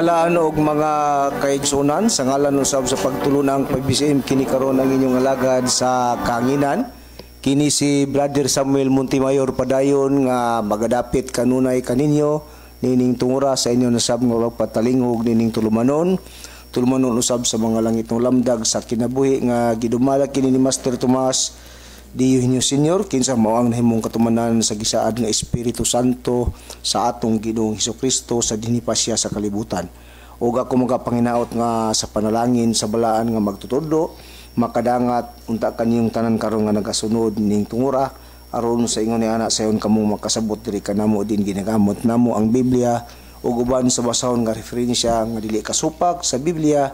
Kahigalaan og mga kaigsunan, sa ngalan usab sa pagtulunang PBCM, kini karon ang inyong alagad sa kanginan. Kini si Brother Samuel Montemayor, padayon nga magadapit kanunay kaninyo nining tungura sa inyo nasab nga pagpatalingog nining tulumanon. Tulumanon usab sa mga langitnong lamdag sa kinabuhi nga gidumala kini ni Master Tomas D. Eugenio Senior, kinsa mao ang nahimong katumanan sa gisaad nga Espiritu Santo sa atong Ginoong Hesukristo sa dinhi pa siya sa kalibutan. Ug ako magapanginaot nga sa panalangin sa balaan nga magtutudlo makadangat unta kaniyong tanan karon nga nagasunod ning tungura, aron sa ingon ni ana sayon kamong makasabot diri kanamo din ginagamot namo ang Biblia ug uban sa basahon nga referensya nga dili kasupak sa Biblia.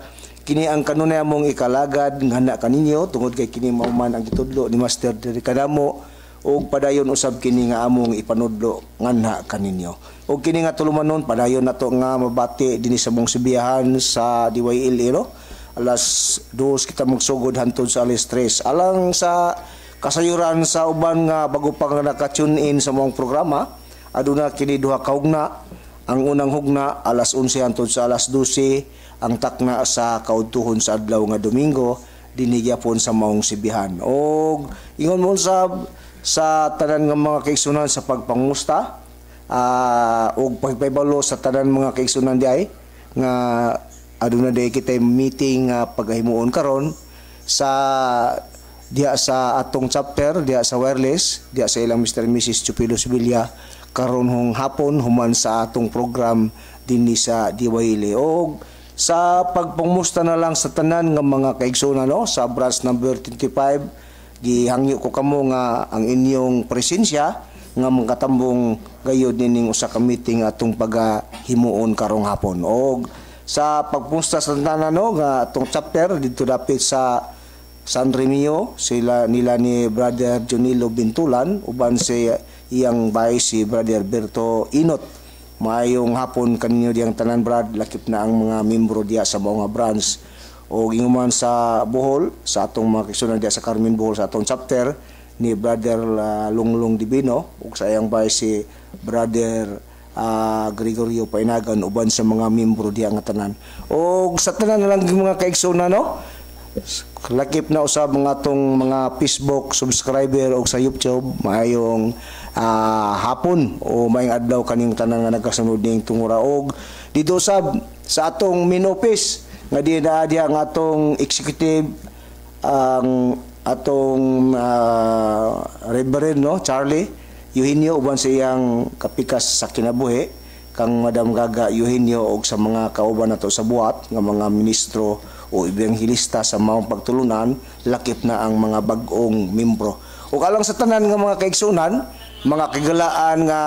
Kini ang kanunay among ikalagad nga na kaninyo tungod kay kini mao man ang gitudlo ni Master diri kanamo ug padayon usab kini nga among ipanudlo nganha kaninyo. Ug kini nga tulumanon padayon nato nga mabati dinhi sa mong sibiyahan sa DYLA, no? Alas 2 kita magsugod hantod sa alas 3. Alang sa kasayuran sa uban nga bago pa nga naka-tune in sa mong programa, aduna kini duha ka hugna. Ang unang hugna alas 11 hantod sa alas 12, ang takna sa kaudtuhon sa adlaw nga Domingo dinhi gyapon sa maong sibihan. Og ingon mo sa tanan nga mga kaigsunan sa pagpangusta og pagpahibalo sa tanan mga kaigsunan diay nga aduna day kita meeting nga pagahimuon karon sa diha sa atong chapter diha sa wireless diha sa ilang Mr. and Mrs. Chupilo Sevilla karon hong hapon human sa atong program dinhi sa DYLA. Og sa pagpangmusta na lang sa tanan nga mga kaigsunan, no, sa branch number 25, gihangyo ko kamo nga ang inyong presensya nga makatambong gayod nining usa ka meeting atong pagahimuon karong hapon. Og sa pagpungsta sa tanan, no, nga atong chapter didto dapit sa San Remio, sila nila ni Brother Junilo Bintulan uban si iyang vice si Brother Berto Inot. Maayong hapon kaninyo diyang tanan, brad, lakip na ang mga membro diya sa mga branch. O inguman sa Bohol, sa atong mga kaigsunan diya sa Carmen Bohol, sa atong chapter ni Brother Lunglong Divino ug sa iyang vice si Brother Gregorio Painagan uban sa mga membro diya nga tanan. Og sa tanan na lang mga kaigsunan, no, lakip na usab mga atong mga Facebook subscriber o sa YouTube, maayong hapon o maayong adlaw kaning tanan nga nagasunod ning tungura. Og dito sab sa atong main office nga di na diha ang atong executive, ang atong Reverend, no, Charlie Eugenio uban sa iyang kapikas sa kinabuhi kang Madam Gaga Eugenio og sa mga kauban nato sa buhat nga mga ministro o ebanghelista sa maong pagtulunan, lakip na ang mga bag-ong membro. Ug alang sa tanan nga mga kaigsunan, mga kagalaan nga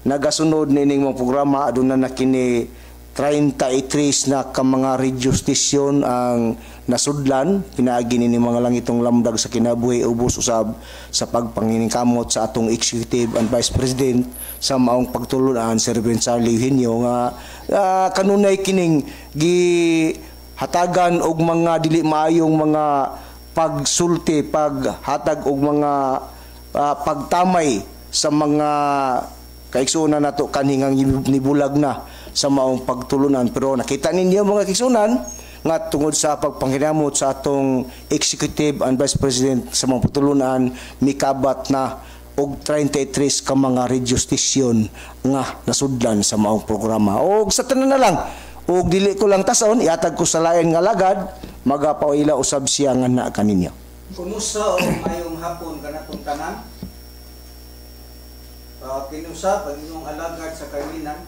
nagasunod nining mga programa, aduna na kini 33 na ka mga radio station ang nasudlan pinaagi ni mga langitong lamdag sa kinabuhi ubos usab sa pagpanginingkamot sa atong executive and vice president sa maong pagtulunan, si Reverend Charlie Eugenio, nga kanunay kining gihatagan og mga dili maayong mga pagsulti, paghatag og mga pagtamay sa mga kaigsunan nato kanhi nga nibulag na sa maong pagtulunan. Pero nakita ninyo, mga kaigsunan, nga tungod sa pagpanghinamot sa atong executive and vice president sa maong pagtulunan, mikabat na og 33 ka mga radio station nga nasudlan sa maong programa. Og sa tanan na lang, og dili ko lang tason, iatag ko sa lain nga lagad, magapaila usab siya nga na kaninyo. Kumusta o mayong hapon kanatong tanan? Kinusab ang inyong alagad sa kanginan.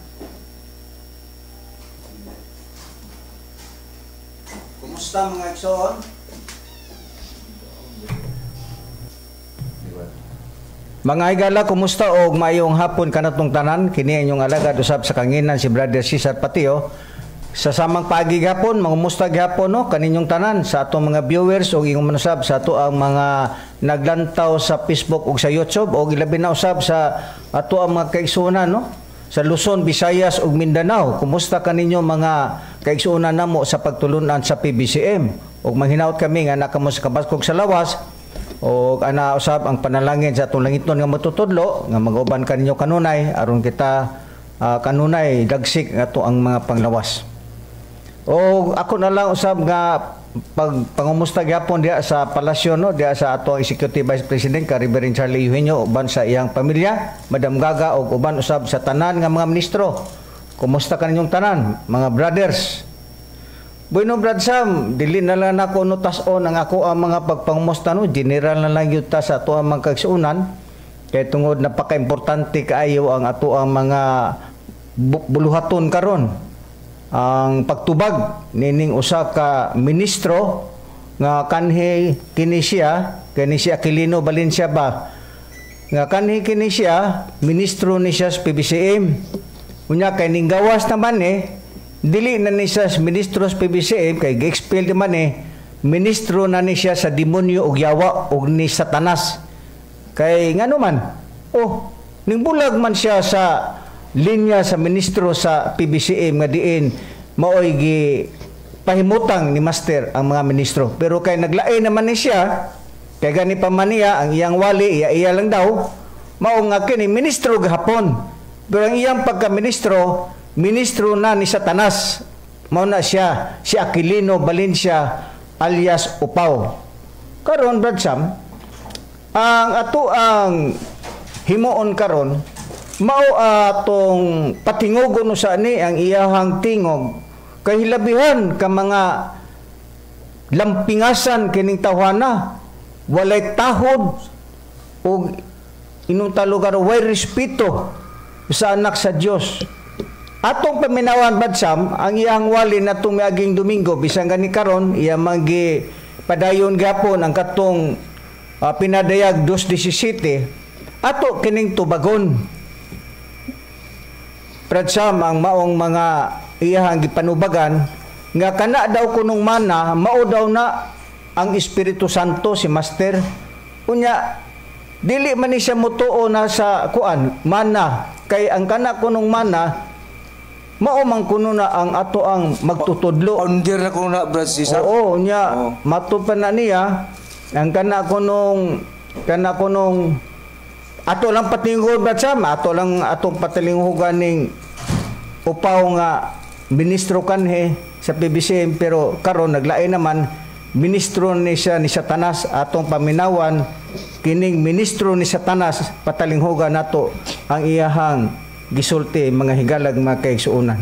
Kumusta mga igsoon? Mga higala, kumusta og maayong hapon kanatong tanan? Kini inyong alagad usab sa kanginan si Brother Cesar Patio. Sa samang paagi gihapon, mangumusta gihapon, no, kaninyong tanan sa atong mga viewers og ingong manusab sa ato ang mga naglantaw sa Facebook ug sa YouTube og ilabi na usab sa ato ang mga kaigsuonan, no, sa Luzon, Visayas ug Mindanao. Kumusta kaninyo mga kaigsuonan namo sa pagtulunan sa PBCM? Ug manghinaot kami nga nakamo sa kabaskog sa lawas og ana usab ang panalangin sa atong langitnon nga matutudlo nga mag-uban kaninyo kanunay aron kita kanunay dagsik ato ang mga panglawas. O ako na lang usab nga pag pangumusta gyapon diha sa palasyo, no, diha sa ato ang Executive Vice President ka Reverend Charlie Eugenio uban sa iyang pamilya, Madam Gaga, ug uban usab sa tanan nga mga ministro. Kumusta kaninyong tanan, mga brothers? Bueno, Brad Sam, dili na lang nako no tas-on ang ako ang mga pagpangumusta, no, general na lang gyud ta sa ato ang mga kaigsuonan kay tungod napaka-importante kaayo ang ato ang mga buluhaton karon, ang pagtubag nining usa ka ministro nga kanhi kini siya, kini si Aquilino Valencia ba, nga kanhi kini siya ministro ni siya sa PBCM. Unya kay ning gawas naman eh, dili na ni siya sa ministro sa PBCM kay gi-expel naman eh, ministro na ni siya sa demonyo ug yawa ug ni Satanas. Kay ngano man, oh, ning bulag man siya sa linya sa ministro sa PBCM nga diin maoy gi pahimutang ni Master ang mga ministro. Pero kay naglain naman ni siya, kay gani pa man niya ang iyang wali, iya iya lang daw, mao nga kini ministro gahapon. Pero ang iyang pagka-ministro, ministro na ni Satanas. Mao na siya, si Aquilino Valencia alias Upaw. Karon, Brad Sam, ang ato ang himuon karon mao atong patingogon usa ni ang iyahang tingog kay hilabihan ka mga lampingasan kining tawhana, walay tahod ug inunta lugar, way respeto sa anak sa Dios. Atong paminawan, Brad Sam, ang iyang wali na miaging Domingo, bisan gani karon iya manggi padayon gyapon ang katong pinadayag 2.17, ato kining tubagon, Brad Sam, ang maong mga iyahang gipanubagan nga kana daw kunong mana mao daw na ang Espiritu Santo si Master. Unya dili man ni siya mutuo na sa kuan mana kay ang kana kunong mana mao man kuno na ang ato ang magtutudlo. Founder na kuno na, Brad Cesar. Oo, unya Oo. Mato pa na niya ang kana kunong ato lang patingog, Brad Sam, ato lang atong patalinghugan ning upaw nga ministro kanhe sa PBCM, pero karon naglain naman, ministro ni siya ni Satanas. Atong paminawan kining ministro ni Satanas, patalinghugan nato ang iyahang gisulti, mga higalag, mga kaigsuonan.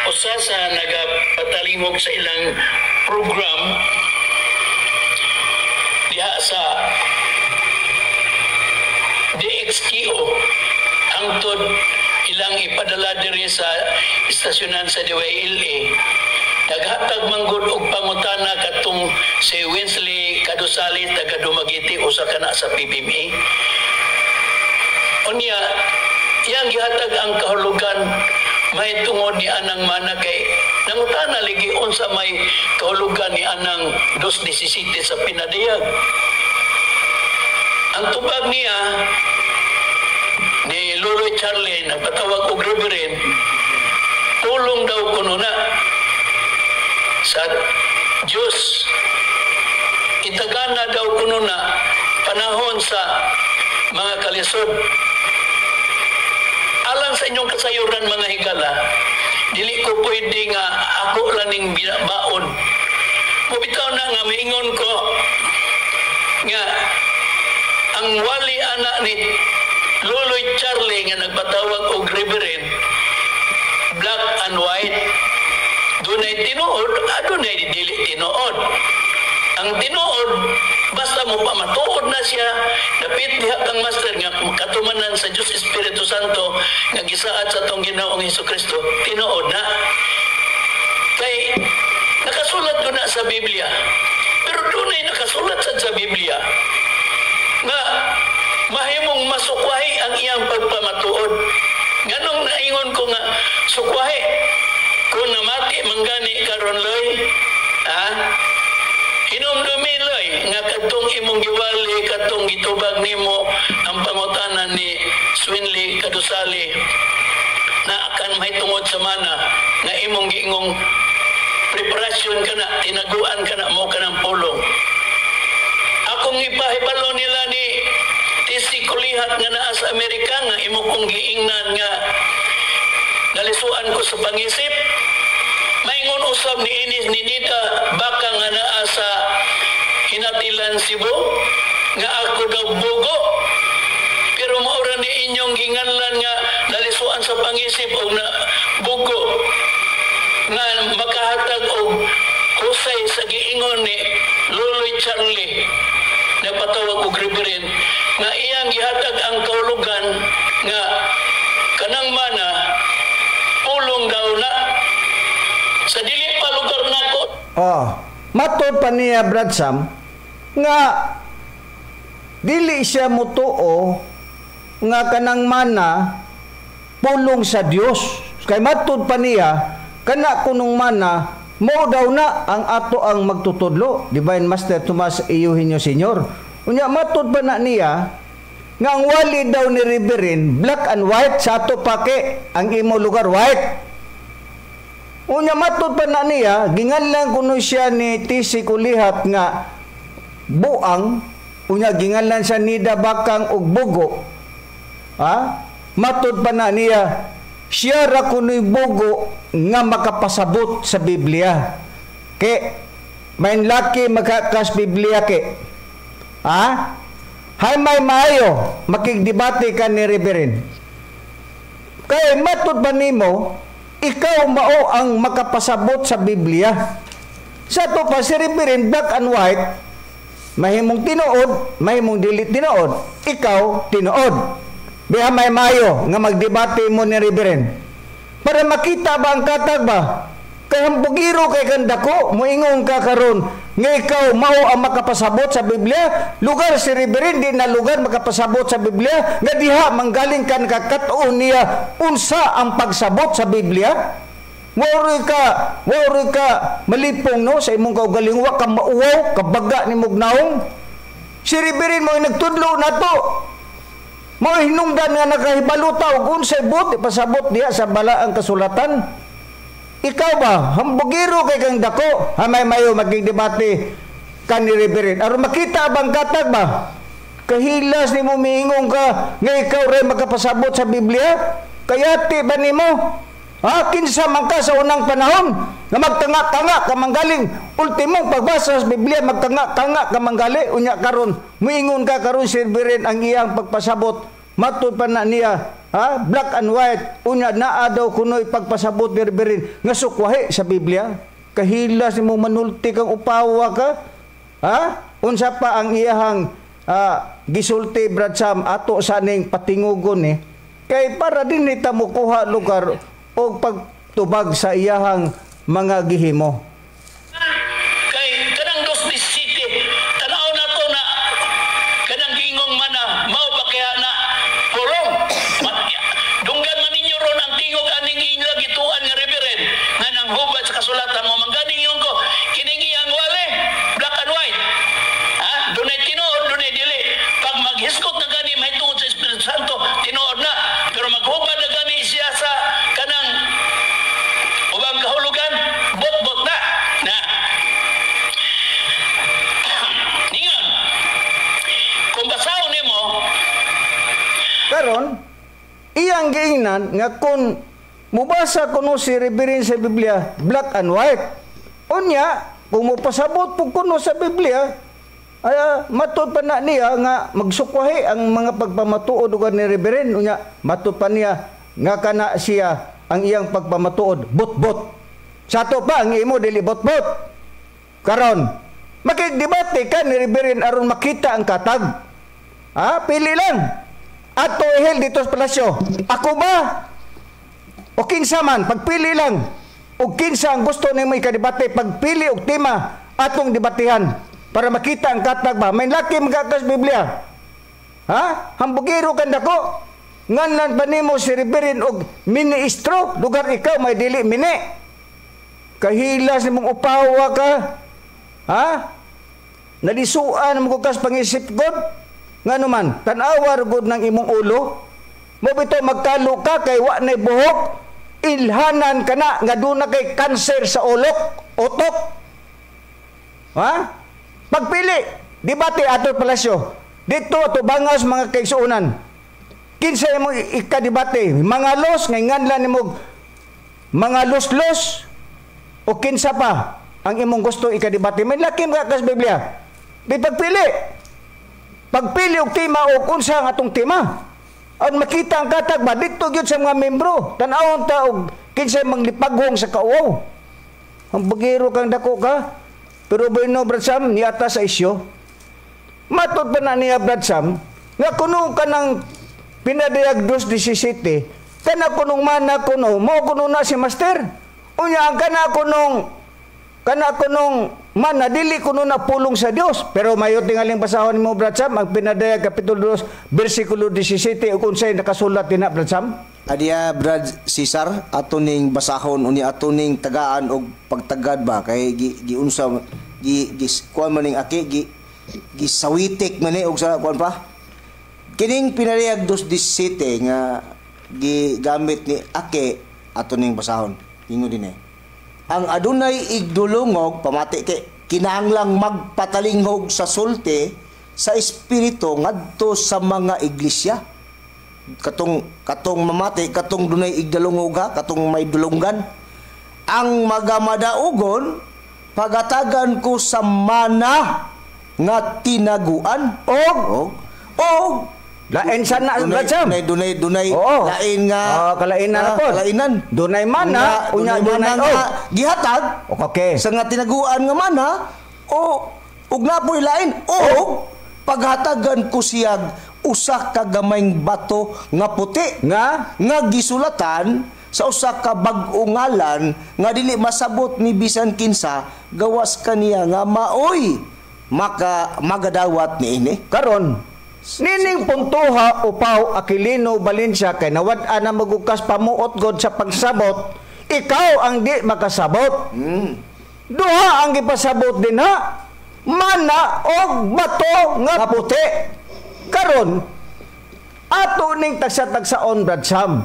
Usa sa nagapatalingog sa ilang program diha sa DXKO hangtod ilang ipadala diri sa istasyonan sa DYLA, naghatag manggod og pangutana katong si Winsley Kadusali taga Dumaguete, usa kana sa PBMA. Unya iyang gihatag ang kahulugan may tungod ni anang mana kay nangutana ligi unsa may kahulugan ni anang 2.17 sa pinadayag. Ang tubag niya ni Lolo Charlie, nagpatawag og reverend, pulong daw kuno na sa Diyos, itagana daw kuno na panahon sa mga kalisod. Alang sa inyong kasayuran, mga higala, dili ko pwede nga ako lang ning binabaon. Mubitaw na nga miingon ko nga ang wali anak ni Loloy Charlie nga nagpatawag og reverend, black and white, dunay tinuod, adunay dili tinuod. Ang tinuod basta mo pa matuod na siya dapit diha kang Master nga katumanan sa Dios Espiritu Santo nga gisaad sa atong Ginoong Hesus Kristo, tinuod na kay nakasulat ko na sa Biblia. Pero dunay nakasulat sad sa Biblia nga mahimong masukwahi ang iyang pagpamatuod. Nganong naingon ko nga sukwahi? Kung namati manggani karon, Loy, ha, hinumdumi, Loy, nga kadtong imong giwali, kadtong gitubag nimo ang pangutana ni Swinley Kadusali na akan mahitungod sa mana nga imong giingong preparasyon kana, tinaguan kana mo kanang pulong. Akong ipahibalo nila ni TC Kulihat nga naa sa Amerika nga imo kong giingnan nga nalisuan ko sa pangisip. usab ni Inis ni Nita baka nga naa sa Hinatilan, Cebu, nga ako daw bugo. Pero maura ni inyong ginganlan nga nalisuan sa pangisip o na bugo nga makahatag og husay sa giingon ni Loloy Charlie, nagpatawag og reverend, nga iyang gihatag ang kahulugan nga kanang mana pulong daw na sa dili pa lugar nako. Oh, matod pa niya, Brad Sam, nga dili siya mutuo nga kanang mana pulong sa Dios. Kay matod pa niya, kana kunong mana mao daw na ang ato ang magtutudlo, Divine Master Tomas Eugenio Senior. Unya matod pa na niya nga ang wali daw ni Reverend black and white. Sa ato pake ang imo lugar white. Unya matod pa na niya, ginganlan kuno siya ni TC Kulihat nga buang, unya ginganlan siya Nida Bakang og bugo. Ha? Matod pa na niya, siya ra kuno'y bugo nga makapasabot sa Biblia. Ke, main laki makakas Biblia ke. Ha? Hay may maayo, makigdebate ka ni Reverend. Kay matod ba nimo, ikaw mao ang makapasabot sa Biblia? Sa to pa si Reverend black and white, mahimong tinuod, mahimong dili tinuod. Ikaw tinuod. Biha may mayo nga magdebate mo ni Reverend. Para makita ba ang katag ba? Kay hambugiro kay kandako, moingon ka karon nga ikaw mao ang makapasabot sa Biblia. Lugar si Reverend di na lugar makapasabot sa Biblia, nga diha manggaling ka nakakat-on niya unsa ang pagsabot sa Biblia. Wori ka malipong no sa imong kaugalingon, wa ka mauwaw, kabaga ni mugnaong. Si Reverend mo nagtudlo nato. Mao hinungdan nga nakahibalo ta og unsay buot ipasabot diha sa balaang kasulatan. Ikaw ba, hambugiro kay kang dako, hamay mayo magigdebate ka ni Reverend. Aron makita bang katag ba? Kahilas ni mo miingong ka nga ikaw ray makapasabot sa Biblia? Kayati ba nimo? Ha, kinsa man ka sa unang panahon nga magtanga-tanga ka manggaling ultimong pagbasa sa Biblia, magtanga-tanga ka manggali, unya karon muingon ka karon si Reverend ang iyang pagpasabot matud pa na niya, ha, black and white, unya naa daw kunoy pagpasabot ni Reverend nga sukwahi sa Biblia. Kahilas nimo manulti kang upawa ka. Ha, unsa pa ang iyahang gisulti, Brad Sam, ato sa ning patingugon ni kay para din ni ta mokuha lugar o pagtubag sa iyahang mga gihimo. Kay kanang dos ni city, tanaw na to na kanang gingong mana mao ba kaya na pulong. Dunggan man ninyo ron ang tingog aning inyo gituan nga reverend nga nang hubad sa kasulatan mo mangganing ingon ko kining iyang wale black and white. Ha, dunay tinuod, dunay dili. Pag maghisgot na gani mahitungod sa Espiritu Santo, tinuod na, pero maghubad na gani siya sa kanang ubang kahulugan, bot-bot na. Na. Ningon, kung basahon nimo karon iyang giingnan nga kung mubasa kuno si Reverend sa Biblia black and white, unya kung mupasabot pug kuno sa Biblia ay matud pa na niya nga magsukwahi ang mga pagpamatuod ug ni Reverend, unya matud pa niya nga kana siya ang iyang pagpamatuod bot-bot. Sa ato pa ang imo dili bot-bot. Karon makigdebate ka ni Reverend aron makita ang katag. Ha, pili lang. Ato ihil dito sa palasyo. Ako ba? O kinsa man, pagpili lang. O kinsa ang gusto nimo ikadebate, pagpili og tema atong debatehan para makita ang katag ba. May laki magakas Biblia. Ha? Hambugiro kan dako. Nganlan pa nimo si Reverend og ministro, lugar ikaw may dili mini. Kahilas nimong upawa ka. Ha? Nalisuan mo kas pangisip god. Ngano man, tan-awa gud ng imong ulo. Mo bitaw magkalo ka kay wa nay buhok, ilhanan ka na nga duna kay kanser sa ulok, utok. Ha? Pagpili, debate ato palasyo. Dito ato bangas mga kaigsuonan. Kinsa imong ikadebate? Mga los ngay nganlan nimo mga los-los. O kinsa pa ang imong gusto ikadebate? May laki mga kas Biblia. Di pagpili. Pagpili og tema og unsa ang atong tema. At makita ang katag ba dito gyud sa mga membro. Tan-awon ta og kinsay manglipaghong sa kauwaw. Ang bagiro kang dako ka. Pero bueno, Brad Sam, niata sa isyo. Matod pa na niya, Brad Sam, nga kuno ka ng pinadayag 2:17, kana kunong mana kuno, mo kuno na si Master. Unya ang kana kunong mana dili kuno na pulong sa Dios. Pero mayo tingaling basahon nimo, Brad Sam, ang Pinadayag kapitulo 2 bersikulo 17 ug unsay nakasulat dinha, Brad Sam? Adiya, Brad Cesar, ato ning basahon unya ato ning tagaan og pagtagad ba kay gi, giunsa gi, gi kuan man ning aki gi gisawitik man ni og sa kuan pa. Kining Pinadayag 2:17 nga gigamit ni Ake, ato ning basahon. Ingon din eh. Ang adunay igdulungog, pamati kay kinahanglang magpatalingog sa sulti sa espiritu ngadto sa mga iglesia. Katong katong mamati, katong dunay igdalungog ha, katong may dulunggan. Ang magamadaugon, pagatagan ko sa mana nga tinaguan Og og lain sa na, dunay Brad Sam. Dunay dunay dunay Oo. Lain nga. Oo, kalainan na ah, pod. Kalainan. Dunay mana, unya dunay dunay mana og. nga gihatag sa nga tinaguan nga mana o ug napoy lain o paghatagan ko siyag usa ka gamayng bato nga puti Nga nga gisulatan sa usa ka bag-o ngalan nga dili masabot ni bisan kinsa gawas kaniya nga maoy maka magadawat niini. Karon nining puntuha, upaw Aquilino Valencia, kay nawad-an na magukas pamuot god sa pagsabot, ikaw ang di makasabot. Duha ang gipasabot dinha, mana og bato nga puti. Karon ato ning tagsa-tagsaon, Brad Sam.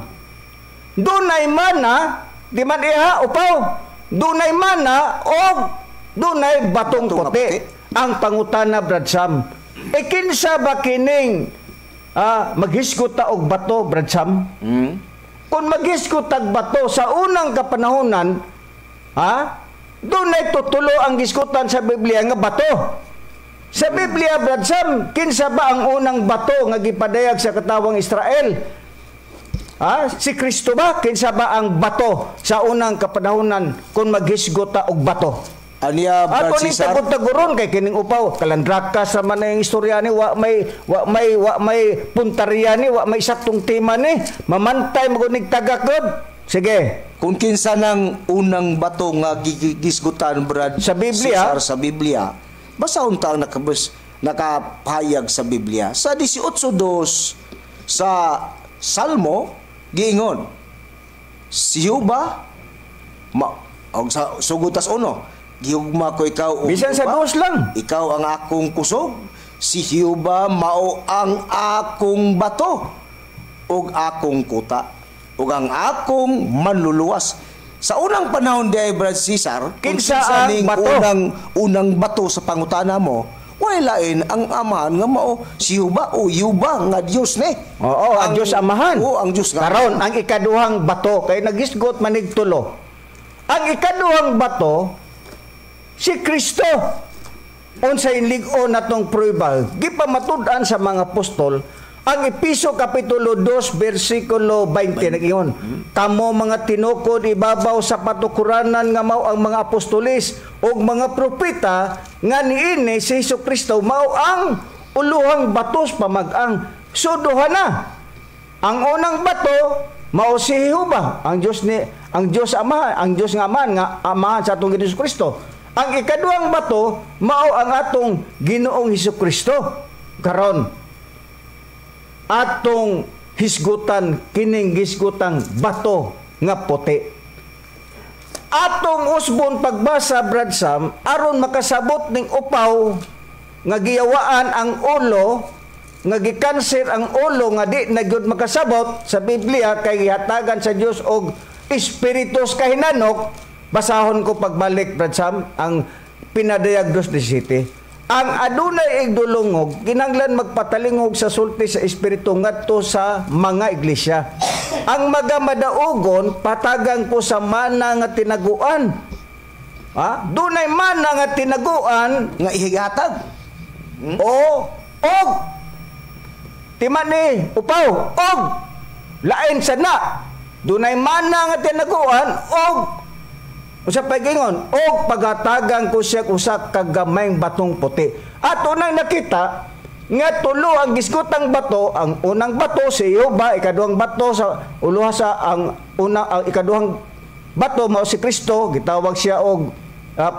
Dunay mana di man iha, upaw? Dunay mana og dunay batong Bato nga puti. puti. Ang pangutana, Brad Sam, e kinsa ba kining maghisgot ta og bato, Brad Sam? Kung maghisgot tag bato sa unang kapanahonan, ha? Dunay tutulo ang gisgutan sa Biblia nga bato. Sa Biblia, Brad Sam, kinsa ba ang unang bato nga gipadayag sa katawang Israel? Ha? Si Kristo ba? Kinsa ba ang bato sa unang kapanahonan kung maghisgot ta og bato? Aniya, Brad Ato ning Cesar. tagod-taguron kay kining upaw kalandrakas ra man na yung istorya ni, wa may puntarya ni, wa may saktong tema ni, mamantay magunig tagakod. Sige. Kung kinsa nang unang bato nga gisgutan, Brad Sa Biblia? Cesar, sa Biblia, basta unta ang nakapahayag sa Biblia sa 18:2 sa Salmo, giingon si Juba ma, og sa sugod tas uno, "Gihugma ko ikaw, o Bisan sa Jehova. dos lang. Ikaw ang akong kusog. Si Jehova mao ang akong bato ug akong kuta ug ang akong manluluwas." Sa unang panahon di ay, Brad Cesar, kung Kinsa ang ning bato? Unang unang bato sa pangutana mo, walay lain ang amahan nga mao si Jehova o Yuba nga Dios ni. Oo, ang Dios Amahan. Oo, ang Dios nga. Karon ang ikaduhang bato kay nagisgot manig tulo. Ang ikaduhang bato si Kristo. Unsay lig-on natong prueba? Gipamatud-an sa mga apostol ang Episo kapitulo 2 bersikulo 20, nag-ingon, "Kamo mga tinukod ibabaw sa patukuranan nga mao ang mga apostolis ug mga propeta, nga niini si Hesus Kristo mao ang uluhang batos pamag-ang." So duha na. Ang unang bato mao si Jehova, ang Dios ni ang Dios Ama, ang Dios nga Amahan nga Amahan sa atong Ginoong Kristo. Ang ikaduhang bato mao ang atong Ginoong Hesus Kristo. Karon atong hisgutan kining gisgutang bato nga puti. Atong usbon pagbasa, Brad Sam, aron makasabot ning upaw nga giyawaan ang ulo, nga gikanser ang ulo nga di na gyud makasabot sa Biblia kay gihatagan sa Dios og espiritus kahinanok. Basahon ko pagbalik, Brad Sam, ang Pinadayag 2:17. Ang adunay igdulungog kinahanglan magpatalingog sa sulti sa espiritu ngadto sa mga iglesia. Ang magamadaugon, patagang ko sa mana nga tinaguan. Ha? Dunay mana nga tinaguan nga ihigatag. O og timani upaw og lain sa na dunay mana nga tinaguan og usa pa gingon og pagatagan ko siya usa ka gamayng batong puti. Ato nang nakita nga tulo ang gisgutang bato. Ang unang bato si Jehova, ikaduhang bato sa uluha sa ang una, ang ikaduhang bato mao si Kristo, gitawag siya og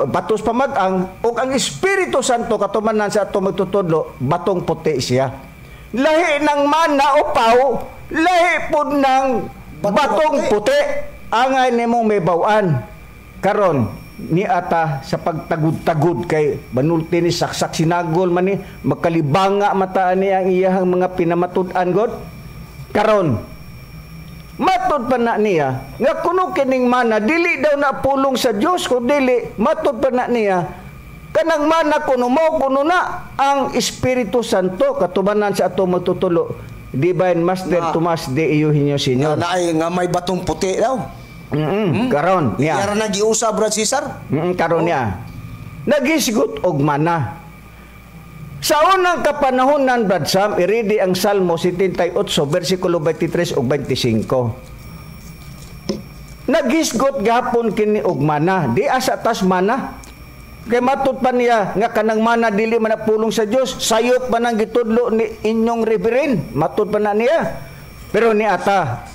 batos pamag-ang, ug ang Espiritu Santo katumanan sa ato magtutudlo, batong puti siya. Lahi ng mana, upaw, lahi pud ng batong batong puti. Angay nimong may bawan karon ni ata sa pagtagud-tagud kay banulti ni saksak sinagol man ni magkalibanga mata ni ang iyahang mga pinamatud-an god. Karon matud pa na niya nga kuno kining mana dili daw na pulong sa Dios, kun dili matud pa na niya kanang mana kuno mo kuno na ang Espiritu Santo katubanan sa ato magtutulo, Divine Master Tomas de Eugenio Senior. Nga naay nga may batong puti daw. Karon niya. Yara na giusab, Brad Cesar. Karon niya. Nagisgot og mana. Sa unang kapanahonan, Brad Sam, iridi ang Salmo 78, versikulo 23 ug 25. Nagisgot gapon kini og mana, di asa tas mana. Kay matud pa niya nga kanang mana dili man na pulong sa Dios, sayop man ang gitudlo ni inyong reverend, matud pa na niya. Pero ni ata,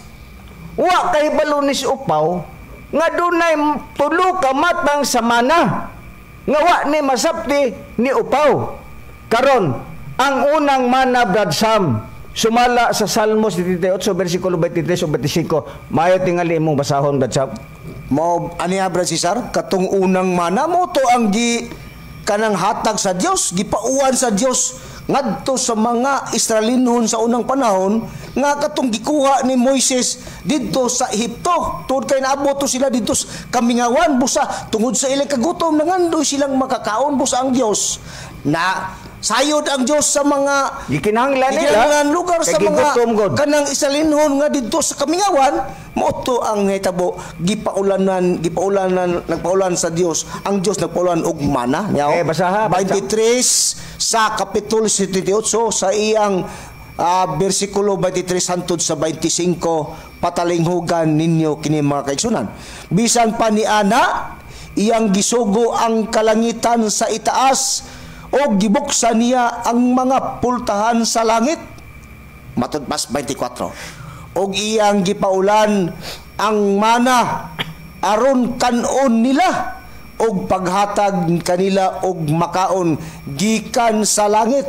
wa kay balunis upaw nga dunay tulo ka matang sa mana nga wa ni masabti ni upaw. Karon, ang unang mana, Brad Sam, sumala sa Salmos 78 versikulo 23 ug 25. Maayo tingali imong basahon, Brad Sam. Mao aniya, Brad Cesar, katong unang mana mo to ang gi kanang hatag sa Dios, gipauwan sa Dios ngadto sa mga Israelinhon sa unang panahon nga katong gikuha ni Moises didto sa Ehipto. Tungod kay naabot to sila didto sa kamingawan, busa tungod sa ilang kagutom nangandoy silang makakaon, busa ang Dios na sayod ang Dios sa mga Gikinahanglan nila gikinahanglan lugar kay sa mga gigutom god. Kanang Israelinhon nga didto sa kamingawan. Mao to ang nahitabo, gipaulanan gipaulanan nagpaulan sa Dios, ang Dios nagpaulan og mana niya. Okay, basaha, basa. 23 sa kapitulo 78 sa iyang versikulo 23 hangtod sa 25. Patalinghugan ninyo kini, mga kaigsunan. Bisan pa ni ana, iyang gisugo ang kalangitan sa itaas o gibuksan niya ang mga pultahan sa langit. Matud pas 24, og iyang gipaulan ang mana aron kanon nila og paghatag kanila og makaon gikan sa langit.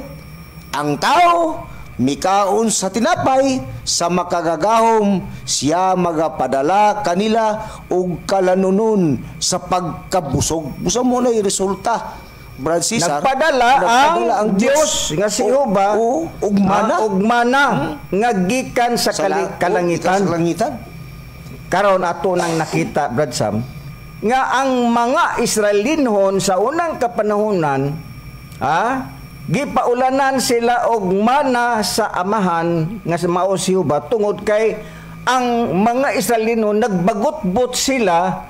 Ang tao mikaon sa tinapay sa makagagahom, siya magapadala kanila og kalanunon sa pagkabusog. Busa mo na resulta, Brad Cesar. Nagpadala ang Dios nga si Jehova og mana. Og mana nga gikan sa kalangitan. Gikan sa kalangitan. Karon ato nang nakita, Brad Sam, nga ang mga Israelinhon sa unang kapanahonan, gipaulanan sila og mana sa amahan nga sa mao si Jehova tungod kay ang mga Israelinhon nagbagutbot sila,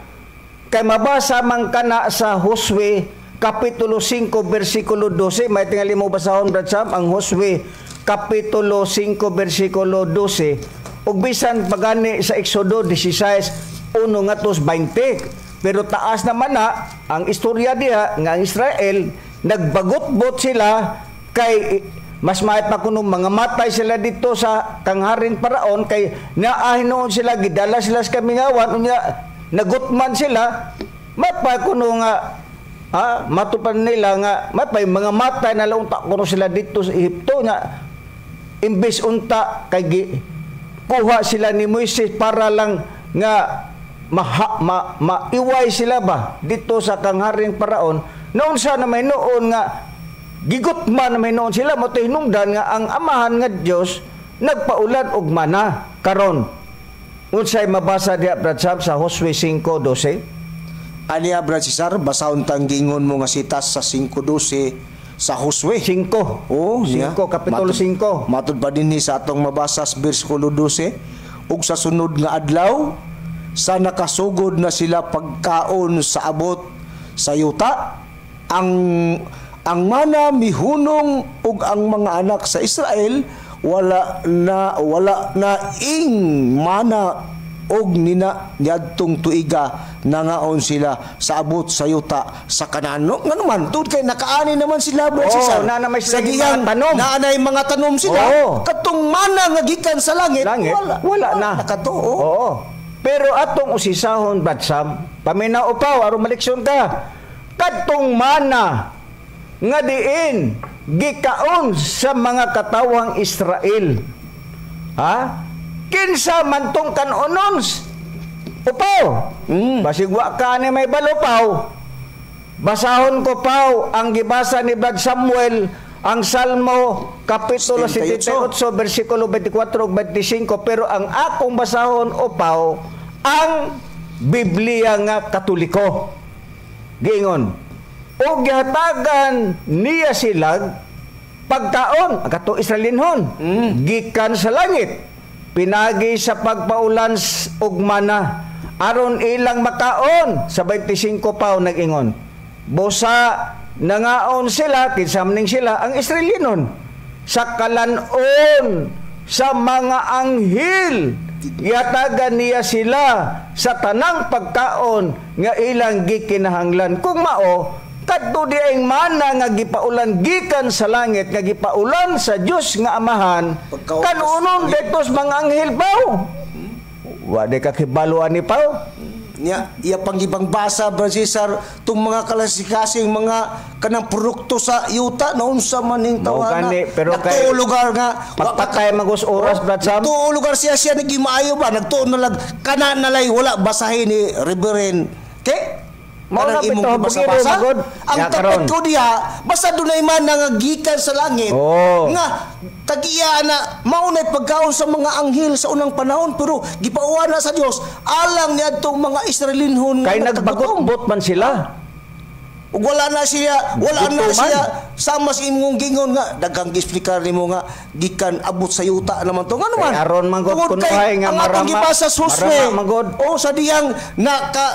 kay mabasa man kana sa Josue kapitulo 5 versikulo 12. May tingali mo basahon, Brad Sam, ang Josue kapitulo 5 versikulo 12 ug bisan pagani sa Exodo 16 1 ngadto 20. Pero taas naman na ang istorya diha nga ang Israel nagbagutbot sila kay mas may pa kuno mga matay sila dito sa kangharing Paraon kay naahin noon sila, gidala sila sa kamingawan, unya nagutman sila, mapay kuno nga matupan nila nga mapay mga matay na lang unta kuno sila dito sa Ehipto nga imbes unta kay kuha sila ni Moises para lang nga maiway sila ba dito sa kangharing Paraon. Noon sa na may noon nga gigutman na may noon sila mo hinungdan nga ang amahan nga Dios nagpaulan og mana. Karon, unsay mabasa diha, Brad Sam, sa Josue 5:12? Aniya, Brad Cesar, basahon tang gingon mo nga sitas sa 5:12 sa Josue. 5. Oo, niya. 5, kapitulo 5. Matud pa dinhi sa atong mabasa sa bersikulo 12, ug sa sunod nga adlaw sa nakasugod na sila pagkaon sa abot Sa yuta ang mana mihunong ug ang mga anak sa Israel wala na ing mana og nina niadtong tuiga nangaon sila sa abot sa yuta sa Kanaan. No, ngano man tungod kay nakaani naman sila, Brad Oo, Cesar. naa na may Sa sila diyang mga tanom. naa nay mga tanom sila. Oo. Katong mana nga gikan sa langit, Langit, wala, wala na. Nakatuo. Oo. Pero atong usisahon, Brad Sam, paminaw upaw, aron maleksyon ka. Kadtong mana nga diin gikaon sa mga katawang Israel. Ha? Kinsa man tong kanonon? Upaw. Basig wa ka ni may balupaw. Basahon ko, paw, ang gibasa ni Brad Samuel, ang Salmo kapitulo 78, 78 versikulo 24 ug 25, pero ang akong basahon, upaw, ang Biblia nga Katoliko. Giingon, ug gihatagan niya sila pagkaon, ang katong Israelinhon, gikan sa langit pinagi sa pagpaulan og mana aron ilang makaon. Sa 25 pa, nag-ingon, busa nangaon sila. Kinsa man ning sila? Ang Israelinon. Sa kalanon sa mga anghel yatagan niya sila sa tanang pagkaon nga ilang gikinahanglan. Kung mao kadto di ang mana nga gipaulan gikan sa langit, nga gipaulan sa Dios nga Amahan, Pagkaon kanunon dito sa mga anghel paw, wa di ka kibalo ani, paw. Nya, iya pang ibang basa, Brad Cesar, tung mga kalasikasing mga kanang produkto sa yuta na unsa man ning Mao tawana. gani, pero kay- Nagtuo lugar nga Pagpatay magos oras, Brad Sam. Nagtuo lugar siya siya nagimaayo ba, nagtuo na lag kana nalay wala basahin ni Reverend ke. Mao na Kanang imong bitaw, gibasa-basa. magod. Ang Ya, tapat karon. ko diha, basta dunay man nga gikan sa langit nga tagiya na mao nay pagkaon sa mga anghel sa unang panahon, pero gipauwan na sa Dios alang niadtong mga Israelinhon nga Kay nagkagutom. nagbagot-bot man sila. Ug wala na siya, wala na Gutuman. siya sama sa imong gingon nga daghang giexplikar nimo nga gikan abot sa yuta naman to. Ngano man? Kay aron man gud Tungod kunuhay kay nga ang atong marama- gibasa sa Josue, marama man gud. O sa diyang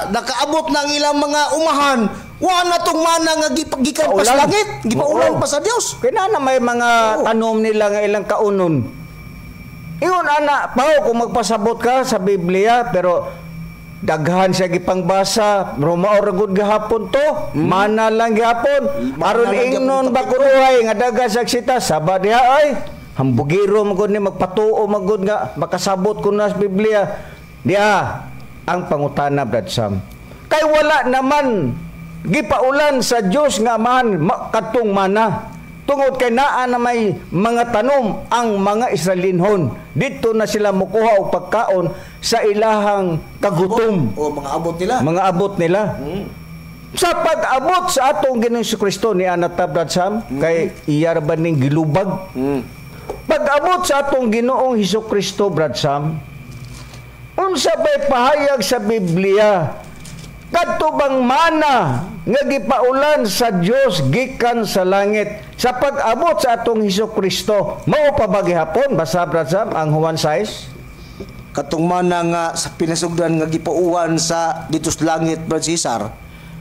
nakaabot na ang ilang mga umahan, wa na tong mana nga gikan pa sa Paulan. langit, gipaulan pa sa Dios. Kaya na may mga tanom nila nga ilang kaunon. Ingon ana, pao, kung magpasabot ka sa Biblia, pero daghan siya gipangbasa, Roma ra gud gahapon to, mana lang gihapon. Mana Aron lang ingnon gihapon ba kunuhay nga daghan sa sita saba diha ay hambugiro man gud ni, magpatuo man gud nga makasabot ko na sa Biblia. Diha ang pangutana, Brad Sam. Kay wala naman gipaulan sa Dios nga Amahan kadtong mana. Tungod kay naa na may mga tanom ang mga Israelinhon. Dito na sila mukuha og pagkaon sa ilahang kagutom. O mga abot nila. Mga abot nila. Sa pag-abot sa atong Ginoong Kristo ni Anata, Brad Sam, kay iya ra ba ning gilubag? Pag-abot sa atong Ginoong Hesus Kristo, Brad Sam, unsa bay pahayag sa Biblia? Kadto bang mana nga gipaulan sa Dios gikan sa langit sa pag-abot sa atong Hesus Kristo, mao pa ba gihapon? Basa, Brad Sam, ang Juan 6. Katong mana nga sa pinasugdan nga gipauwan sa dito sa langit, Brad Cesar,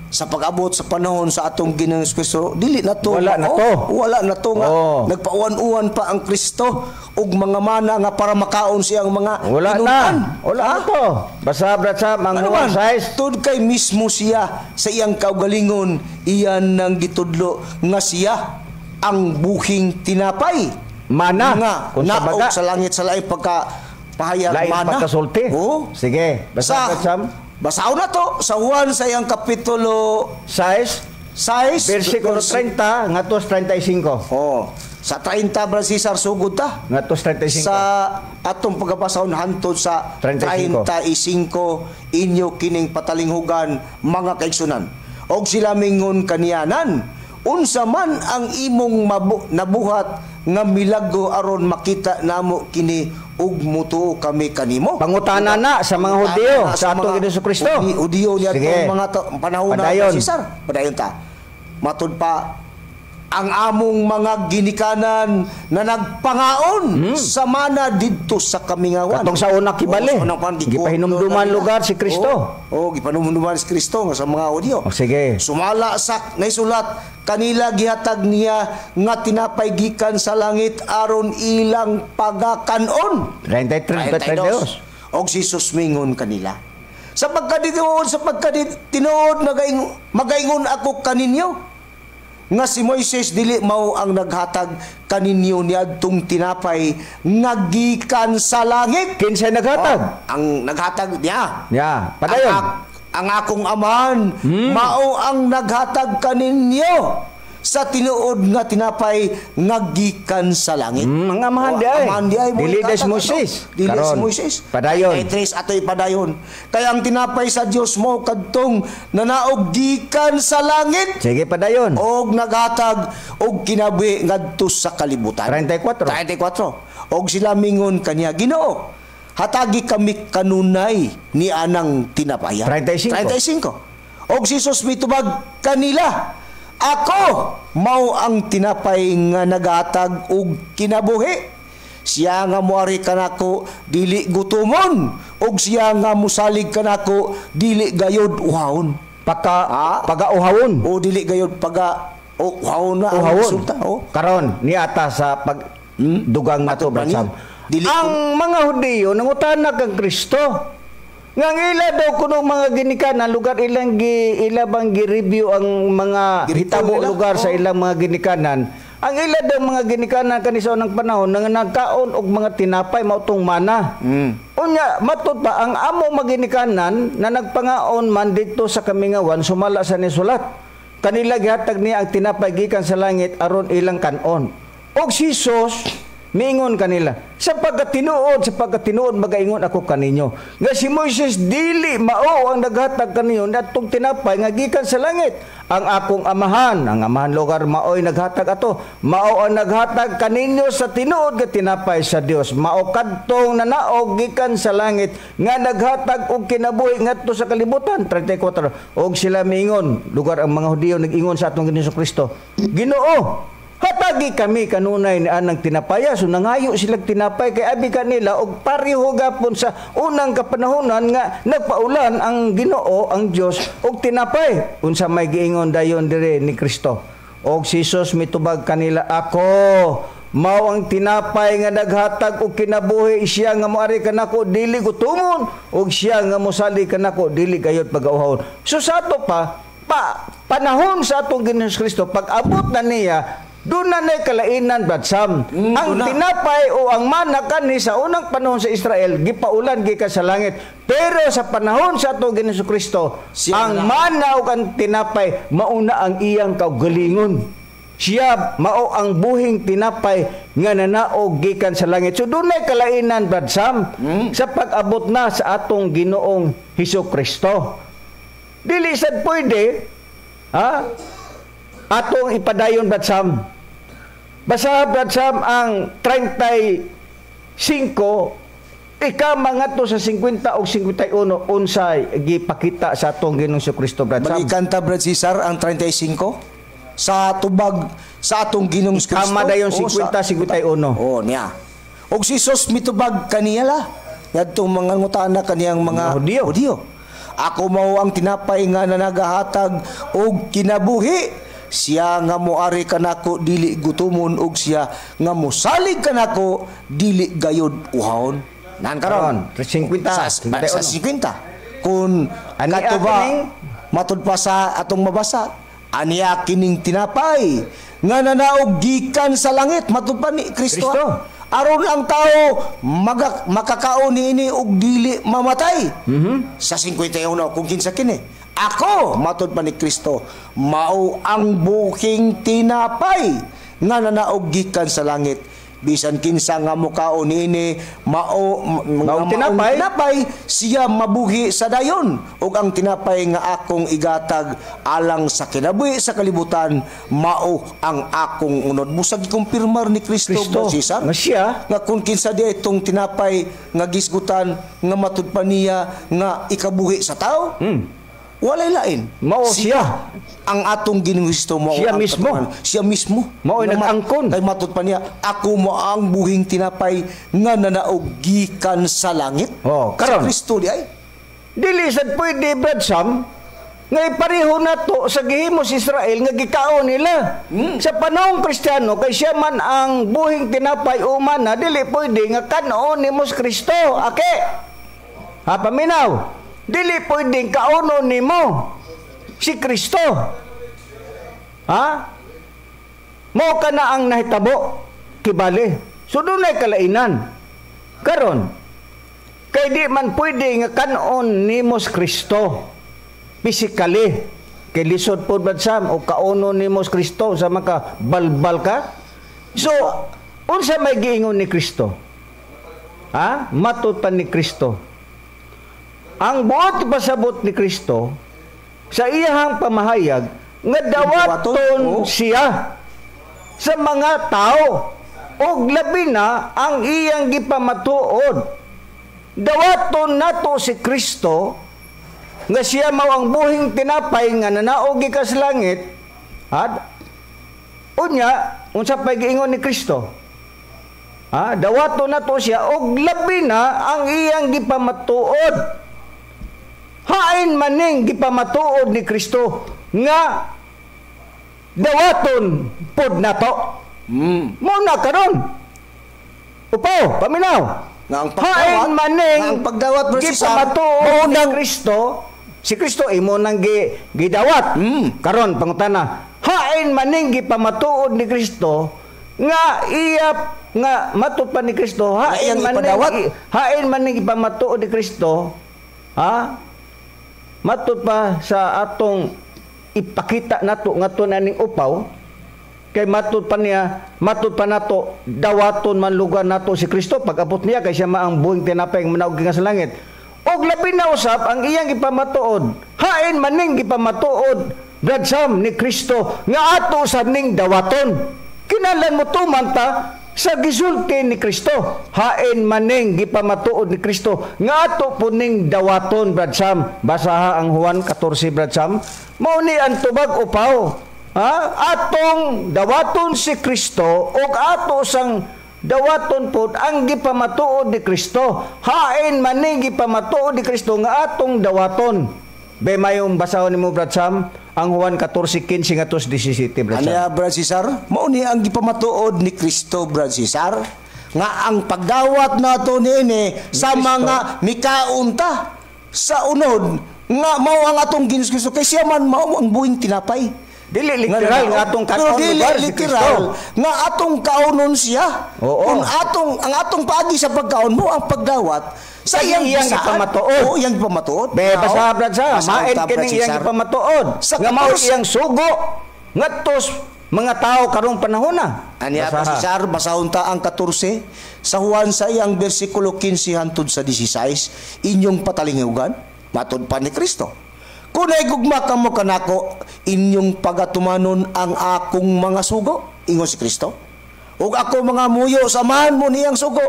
sa pag-abot sa panahon sa atong Ginoong Kristo, dili na to. Wala na Oh, to. Wala na to nga nagpauwan-uwan pa ang Kristo og mga mana nga para makaon siyang mga Wala tinunan. na. Wala na to. Basa, Brad Sam, ang Ano Juan man? 6. Tud kay mismo siya sa iyang kaugalingon, iyan nang gitudlo nga siya ang buhing tinapay. Mana. Nga Kung sa naog baga. sa langit sa laing pagka pahayag Lain mana. pagkasulti. Oo. Sige. Basa, Sa Brad Sam. Basaon na to sa Juan sa iyang kapitulo 6, 6 versikulo 30 ngadto sa 35. Oh, sa 30, Brad Cesar, sugod ta. Ngadto sa 35. Sa atong pagkabasahon hantod sa 35. 35, inyo kining patalinghugan, mga kaigsunan. Og sila mingon kaniyanan, "Unsa man ang imong nabuhat nga milagro aron makita namo kini ug mutuo kami kanimo?" Pangutana na sa mga Hudiyo, Pangutana na sa atong mga Ginoong Kristo. Hudiyo niya Sige. itong mga panahon na Padayon. Cesar. Padayon ta. Matud pa Ang among mga ginikanan na nagpangaon sa mana didto sa kamingawan. Katong sa una kibali. Oo, sa unang pan, Gipahinumduman lugar si Kristo. Oo, oh, gipahinumduman si Kristo nga sa mga Hudyo. O, sige. Sumala sa naisulat kanila gihatag niya nga tinapay gikan sa langit aron ilang pagakanon. 33, 32. Og si Jesus mingon kanila. Sa pagkaditinuod, sa pagkaditinuod, magaingon ako kaninyo nga si Moises dili mao ang naghatag kaninyo niadtong tinapay nga gikan sa langit. Kinsay naghatag? Oh, ang naghatag niya. Ya, padayon. Ang akong amahan mao ang naghatag kaninyo sa tinuod nga tinapay nga gikan sa langit. Ang amahan Oh, di ay. Amahan di ay. Mo Dili naghatag si Moises. ato. Dili si Karon. Moises. Padayon. Kay tres atoy padayon. Kaya ang tinapay sa Dios mo kadtong nanaog gikan sa langit Sige, padayon. og naghatag og kinabuhi ngadto sa kalibutan. 34. 34. Og sila mingon kaniya, Ginoo, hatagi kami kanunay ni anang tinapaya. 35. 35. Og si Jesus mitubag kanila, ako mao ang tinapay nga naghatag og kinabuhi. Siya nga moari kanako dili gutomon, og siya nga musalig kanako dili gayod uhawon. Paka Ah. pagauhawon. O dili gayod paga o uhawon na ang Uhawon. resulta. Oh. Karon niata sa pag dugang nato, Matod pa Brad Sam. niya. Dili Ang mga Hudiyo nangutana kang Kristo. Nga ang ila daw kuno mga ginikanan lugar ilang gi ila bang gi-review ang mga Girito hitabo nila. lugar sa Oh. ilang mga ginikanan. Ang ila daw mga ginikanan kani sa unang panahon nga nagkaon og mga tinapay mao tong mana. Unya matud pa ang amo maginikanan na nagpangaon man didto sa kamingawan sumala sa nisulat. Kanila gihatag niya ang tinapay gikan sa langit aron ilang kanon. Og si Jesus miingon kanila, sa pagkatinuod magaingon ako kaninyo nga si Moises dili mao ang naghatag kaninyo natong tinapay nga gikan sa langit. Ang akong amahan, ang amahan lugar maoy naghatag ato, mao ang naghatag kaninyo sa tinuod nga tinapay sa Dios, mao kadtong nanaog gikan sa langit nga naghatag og kinabuhi ngadto sa kalibutan. 34. Og sila miingon, lugar ang mga Hudiyo nag-ingon sa atong Ginoong Kristo, Ginoo, hatagi kami kanunay ni anang tinapaya. So nangayo silang tinapay kay abi kanila og pareho gapon sa unang kapanahonan nga nagpaulan ang Ginoo ang Dios og tinapay. Unsa may giingon dayon dire ni Kristo? Og si Jesus mitubag kanila, ako mao ang tinapay nga naghatag og kinabuhi, siya nga moari kanako dili gutomon, og siya nga mosali kanako dili gayud pagauhawon. So sa ato pa panahon sa atong Ginoong Kristo, pag abot na niya, doon na na'y kalainan, Brad Sam. Ang doon na. tinapay o ang mana kani sa unang panahon sa Israel, gipaulan gikan sa langit. Pero sa panahon sa atong Ginoong Kristo, Siya ang na. mana o ang tinapay, mauna ang iyang kaugalingon. Siya mao ang buhing tinapay nga nanaog gikan sa langit. So doon na'y kalainan, Brad Sam, sa pag-abot na sa atong Ginoong Hesus Kristo. Dili sad pwede, ha? Atong ipadayon, Brad Sam. Basa, Brad Sam, ang 35, ikama ngadto sa 50 o 51 unsay gipakita sa atong Ginoong Kristo, Brad Sam. Balikan ta, Brad Cesar, ang 35 sa tubag sa atong Ginoong Kristo. Ikama dayon O, 50, 51. Oh, niya. Og si Jesus mitubag kaniya la. Ngadtong mga ngutana kaniyang mga Mga Hudiyo. Hudiyo. Ako mao ang tinapay nga nanagahatag og kinabuhi. Siya nga moari kanako dili gutomon, og siya nga mosalig kanako dili gayod uhawon. Nan karon. Karon, 50, Sa, 51. sa 50. Kung Ani kato ba, kining? matud pa sa atong mabasa, aniya kining tinapay nga nanaog gikan sa langit, matud pa ni Kristo. Kristo. Aron ang tao makakaon niini og dili mamatay. Sa 51 kung kinsa kini. Ako, matud pa ni Kristo, mao ang buking tinapay nga nanaog gikan sa langit. Bisan kinsa nga mukaon niini mao Maong tinapay. tinapay, siya mabuhi sa dayon. Ug ang tinapay nga akong igatag alang sa kinabuhi sa kalibutan, mao ang akong unod. Busag gikumpirmar ni Kristo, Kristo. Brad Cesar. Nga siya. Nga kung kinsa di itong tinapay nga gisgutan nga matud pa niya nga ikabuhi sa tao. Walay lain. Mao siya. Ang atong Ginoong Kristo mao Siya ang mismo. katuparan. Siya mismo. Mao'y Nga nag-angkon. Kay matud pa niya, ako mo ang buhing tinapay nga nanaog gikan sa langit. Oh, karon. Si Kristo di ay. Dili sad pwede, Brad Sam, nga ipareho nato sa gihimo sa Israel nga gikaon nila. Sa panahong Kristiyano, kay siya man ang buhing tinapay o mana, dili pwede nga kanon nimo si Kristo. Ake. Ha, paminaw. Dili pwede kaonon nimo si Kristo. Ha? Mo ka na ang nahitabo kibali. So dunay kalainan. Karon, kay di man pwede nga kanon nimo si Kristo physically. Kay lisod po, Brad Sam, o kaonon nimo si Kristo sa maka balbal ka. So, unsa may giingon ni Kristo? Ha? Matod pa ni Kristo. Ang buot pasabot ni Kristo sa iyahang pamahayag nga dawaton Oh. siya sa mga tao og labi na ang iyang gipamatuod. Dawaton nato si Kristo nga siya mao ang buhing tinapay nga nanaog gikan sa langit. Ad unya, unsa pay giingon ni Kristo? Ha, dawaton nato siya og labi na ang iyang gipamatuod. Hain maning gipamatuod ni Kristo nga dawaton pod nato. Mao na karon. Upaw, paminaw. Nga ang pagdawat, Hain maning nga ang pagdawat, Brother Cesar, gipamatuod mao ni nang- Kristo, si Kristo imo nang gidawat. Karon pangutana, hain maning gipamatuod ni Kristo nga iya nga matud pa ni Kristo, Nga hain iyang maning ipadawat? Hain maning gipamatuod ni Kristo, ha? Matud pa sa atong ipakita nato ngadto naning upaw, kay matud pa niya, matud pa nato dawaton man lugar nato si Kristo pag abot niya, kay siya maang buhing tinapay nga manaog gikan sa langit. Og labi na usab ang iyang gipamatuod, hain maning gipamatuod, Brad Sam, ni Kristo nga ato sa ning dawaton. Kinahanglan mo tuman ta sa gisulti ni Kristo. Hain maning gipamatuod ni Kristo nga ato po ning dawaton, Brad Sam. Basaha ang Juan 14, Brad Sam. Mao ni ang tubag, upaw. Ha? Atong dawaton si Kristo ug ato sang dawaton pod ang gipamatuod ni Kristo. Hain maning gipamatuod ni Kristo nga atong dawaton. Be mayong basahon nimo, Brad Sam, ang Juan 14:15 ngadto 17, Brad Sam. Anya, Brad Cesar, mao ni ang gipamatuod ni Kristo, Brad Cesar, nga ang pagdawat nato niini sa mga mikaunta sa unod nga mao ang atong Ginoong Kristo, kay siya man mao ang buhing tinapay. Dili literal nga atong Pero kaon dili lugar si literal Kristo. nga atong kaonon siya. Oo. Kung ang atong paagi sa pagkaon mo ang pagdawat sa Sa iyang iyang bisaan. gipamatuod. Oo, iyang gipamatuod. Be, basa, Brad Sam, Basa main ta, Brad kining iyang Cesar. gipamatuod. Sa Nga mao 14 iyang sugo ngadto mga tao karong panahon na. Aniya Basaha. pa Cesar, basahon ta ang 14 sa Juan sa iyang bersikulo 15 hantod sa 16, inyong patalingugan, matud pa ni Kristo. Kung naigugma kamo kanako, inyong pagatumanon ang akong mga sugo, ingon si Kristo. Ug ako mga muyo sa amahan mo niyang sugo,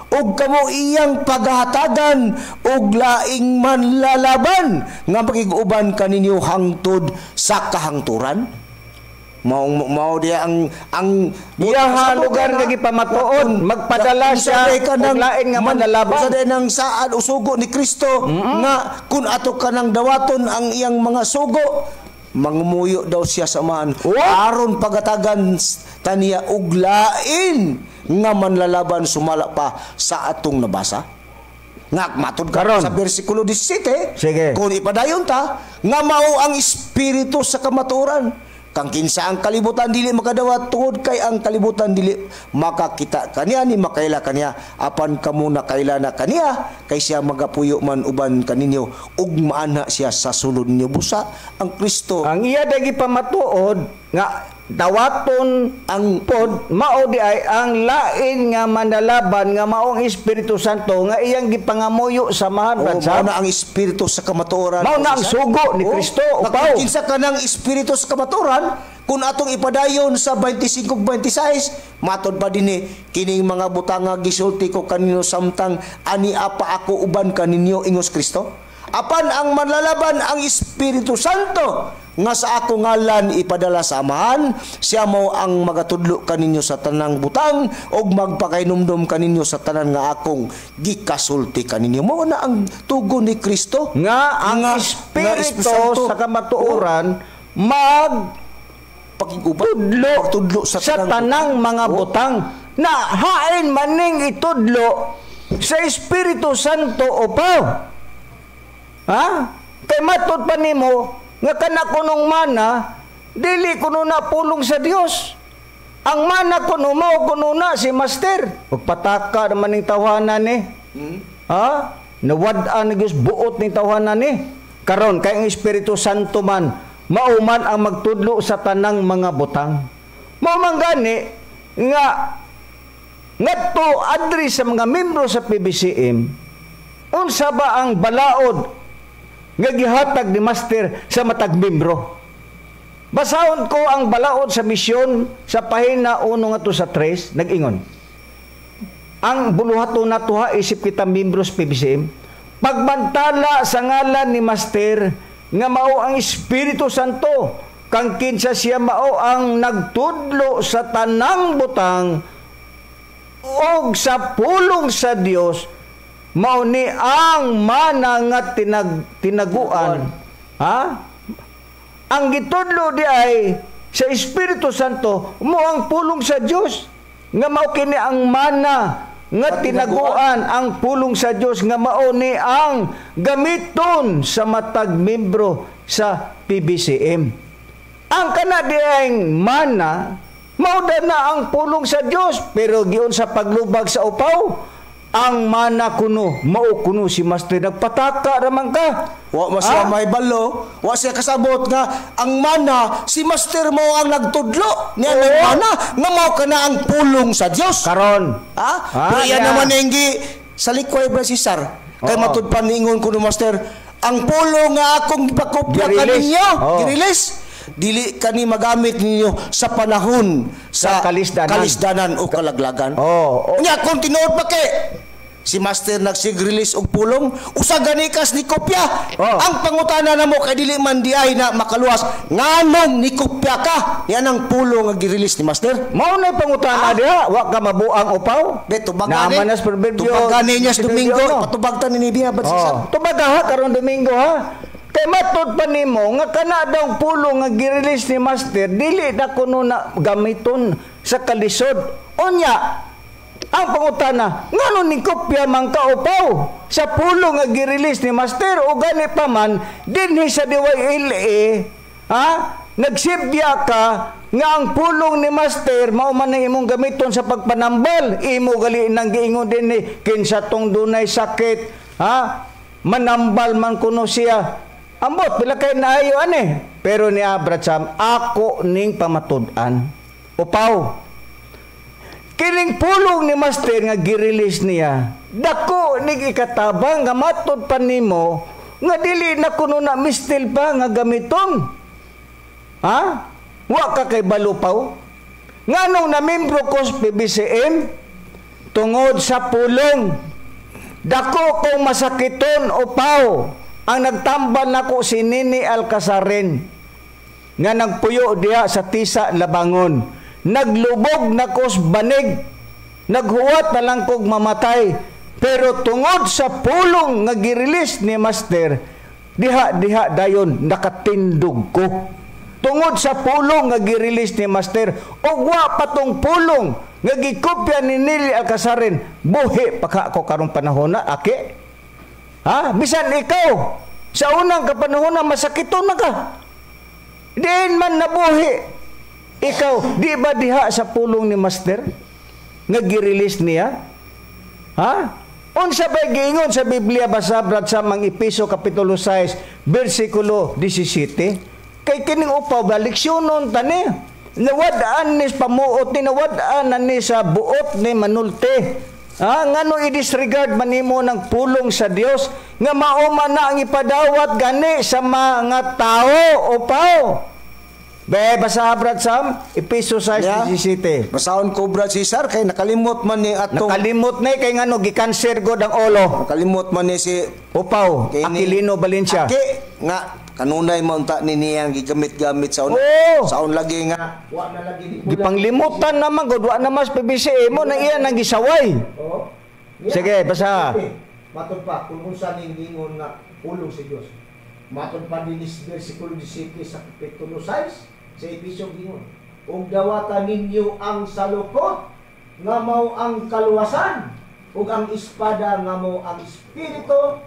ug kamo iyang paghahatagan og laing manlalaban nga makig-uban kaninyo hangtod sa kahangturan. Mao mao diya ang Iyaha lugar nga gipamatuod, magpadala siya og lain nga manlalaban. Usa day nang saad o sugo ni Kristo nga kun ato kanang dawaton ang iyang mga sugo, mangumuyo daw siya sa amahan aron pagatagan taniya og lain nga manlalaban sumala pa sa atong nabasa. Nga matud ka Karon. sa bersikulo 17. Sige. Kung ipadayon ta nga mao ang espiritu sa kamatuoran, kang kinsa ang kalibutan dili makadawat tungod kay ang kalibutan dili makakita kaniya ni makaila kaniya, apan kamo nakaila na kaniya kay siya magapuyo man uban kaninyo ug maana siya sa sulod ninyo. Busa ang Kristo Ang iya dagi pamatuod nga dawaton ang pod mao di ay ang lain nga manlalaban nga maong Espiritu Santo nga iyang gipangamuyo sa mahan, Oh, Brad mao Sam. na ang espiritu sa kamatuoran. Mao na ang sugo ni Oh, Kristo, nga upaw. kung kinsa ka ng espiritu sa kamatuoran, kung atong ipadayon sa 25-26, matod pa dinhi, kining mga butanga gisulti ko kaninyo samtang ani apa ako uban kaninyo, ingos Kristo. Apan ang manlalaban, ang Espiritu Santo nga sa ako ngalan ipadala sa Amahan, siya mo ang magatudlo kaninyo sa tanang butang ug magpakahinumdom kaninyo sa tanan nga akong gikasulti kaninyo. Mao na ang tugon ni Kristo Nga ang nga Espiritu Santo sa kamatuoran mag pakiguban tudlo tudlo sa sa tanang mga butang na hain maning itudlo sa Espiritu Santo, upaw. Ha? Kay matud pa nimo nga kana kunong mana dili kuno na pulong sa Dios. Ang mana kuno mao kuno na si Master. Pagpataka naman ning tawhanan ni. Ha? Nawad-an ni Dios buot ning tawhanan ni. Karon kay ang Espiritu Santo man mao man ang magtudlo sa tanang mga butang. Mao man gani nga ngadto adri sa mga membro sa PBCM, unsa ba ang balaod nga gihatag ni Master sa matag membro? Basahon ko ang balaod sa misyon sa pahina 1 ngadto sa 3, nag-ingon. Ang buluhaton nato ha, isip kita membro sa PBCM, pagbantala sa ngalan ni Master nga mao ang Espiritu Santo, kang kinsa siya mao ang nagtudlo sa tanang butang og sa pulong sa Dios, mao ni ang mana nga tinaguan. Ha? Ang gitudlo di ay sa Espiritu Santo mo ang pulong sa Dios nga mao kini ang mana nga tinaguan, ang pulong sa Dios nga mao ni ang gamiton sa matag membro sa PBCM. Ang kana di ay mana mao na ang pulong sa Dios, pero giun sa paglubag sa upaw, ang mana kuno mao kuno si Master, nagpataka raman ka. Wa mas ah? May balo, wa siya kasabot nga ang mana si Master mo ang nagtudlo niya ng mana nga mao kana ang pulong sa Dios. Karon. Ha? Ah, pero iya yeah. naman inggi sa likway ba si Sar. Kay matud pa niingon ko no Master, ang pulong nga akong gipakopya Gi-release. Kaninyo, gi-release, dili kani magamit ninyo sa panahon sa sa kalisdanan. Kalisdanan o kalaglagan. Oo. Nya kung tinuod pa kay si Master nagsig-release og pulong, usa gani kas ni kopya. Ang pangutana namo kay dili man di ay na makaluwas, nganong ni kopya ka niya ang pulong nga gi-release ni Master? Mao na pangutana diha, wa ka mabuang, upaw. Be tubagan Naaman na sa proverbio. Tubagan niya sa Domingo, 19, patubag ta ni Biya ba't si Sir? Oh. Tubaga ha karon Domingo ha. Kay matud pa nimo nga kana daw pulong nga gi-release ni Master dili na kuno na gamiton sa kalisod. Unya, ang pangutana, ngano ni kopya man ka, upaw, sa pulong nga gi-release ni Master o gani pa man dinhi sa DYLA, ha? Nagsibya ka nga ang pulong ni Master mao man ang imong gamiton sa pagpanambal. Imo gali nang giingon dinhi kinsa tong dunay sakit, ha? Manambal man kuno siya. Ambot pila kay naayo ani. Pero ni Brad Sam, ako ning pamatud-an. Upaw. Kining pulong ni Master nga gi-release niya, dako ning ikatabang nga matud pa nimo nga dili na kuno na mistil pa nga gamiton. Ha? Wa ka kay balupaw? Nganong namembro ko sa PBCM? Tungod sa pulong. Dako kong masakiton, upaw. Ang nagtambal nako si Nini Alcasarin nga nagpuyo diha sa Tisa, Labangon. Naglubog nako sa banig. Naghuwat na lang kog mamatay. Pero tungod sa pulong nga gi-release ni Master, diha diha dayon nakatindog ko. Tungod sa pulong nga gi-release ni Master, ug wa pa tong pulong nga gikopya ni Nili Alcasarin, buhi pa ka ako karong panahon na, aki. Ha? Bisan ikaw, sa unang kapanahon na masakiton na ka. Diin man nabuhi. Ikaw, di ba diha sa pulong ni Master? Nga gi-release niya? Ha? Unsa ba giingon sa Biblia basa, Brad, sa mga Epeso kapitulo 6 versikulo 17? Kay kining upaw ba leksyonon tani. Nawad-an ni pamuot ni, nawad-an na ni sa buot ni manulte. Ha, ngano i-disregard man nimo ng pulong sa Dios nga mao man na ang ipadawat gani sa mga tao, upaw? Be, basa Brad Sam, Epeso 6:17. Basahon ko, Brad Cesar, kay nakalimot man ni atong Nakalimot na eh, kay ngano gikanser god ang ulo. Nakalimot man ni si Upaw, kay ni- Aquilino Valencia. Aki nga kanunay mo unta ni niyang gigamit-gamit sa una. Oo. Sa un lagi nga wa na lagi ni Gipanglimutan naman god, wa na mas PBCM mo na iyan ang gisaway. Oo. Sige, basa. Matod pa kung unsa ning gingon nga pulong sa Dios. Matod pa dinis versikulo 17 sa kapitulo 6 sa Epeso gingon. Ug dawata ninyo ang salukot nga mao ang kaluwasan ug ang espada nga mao ang espiritu.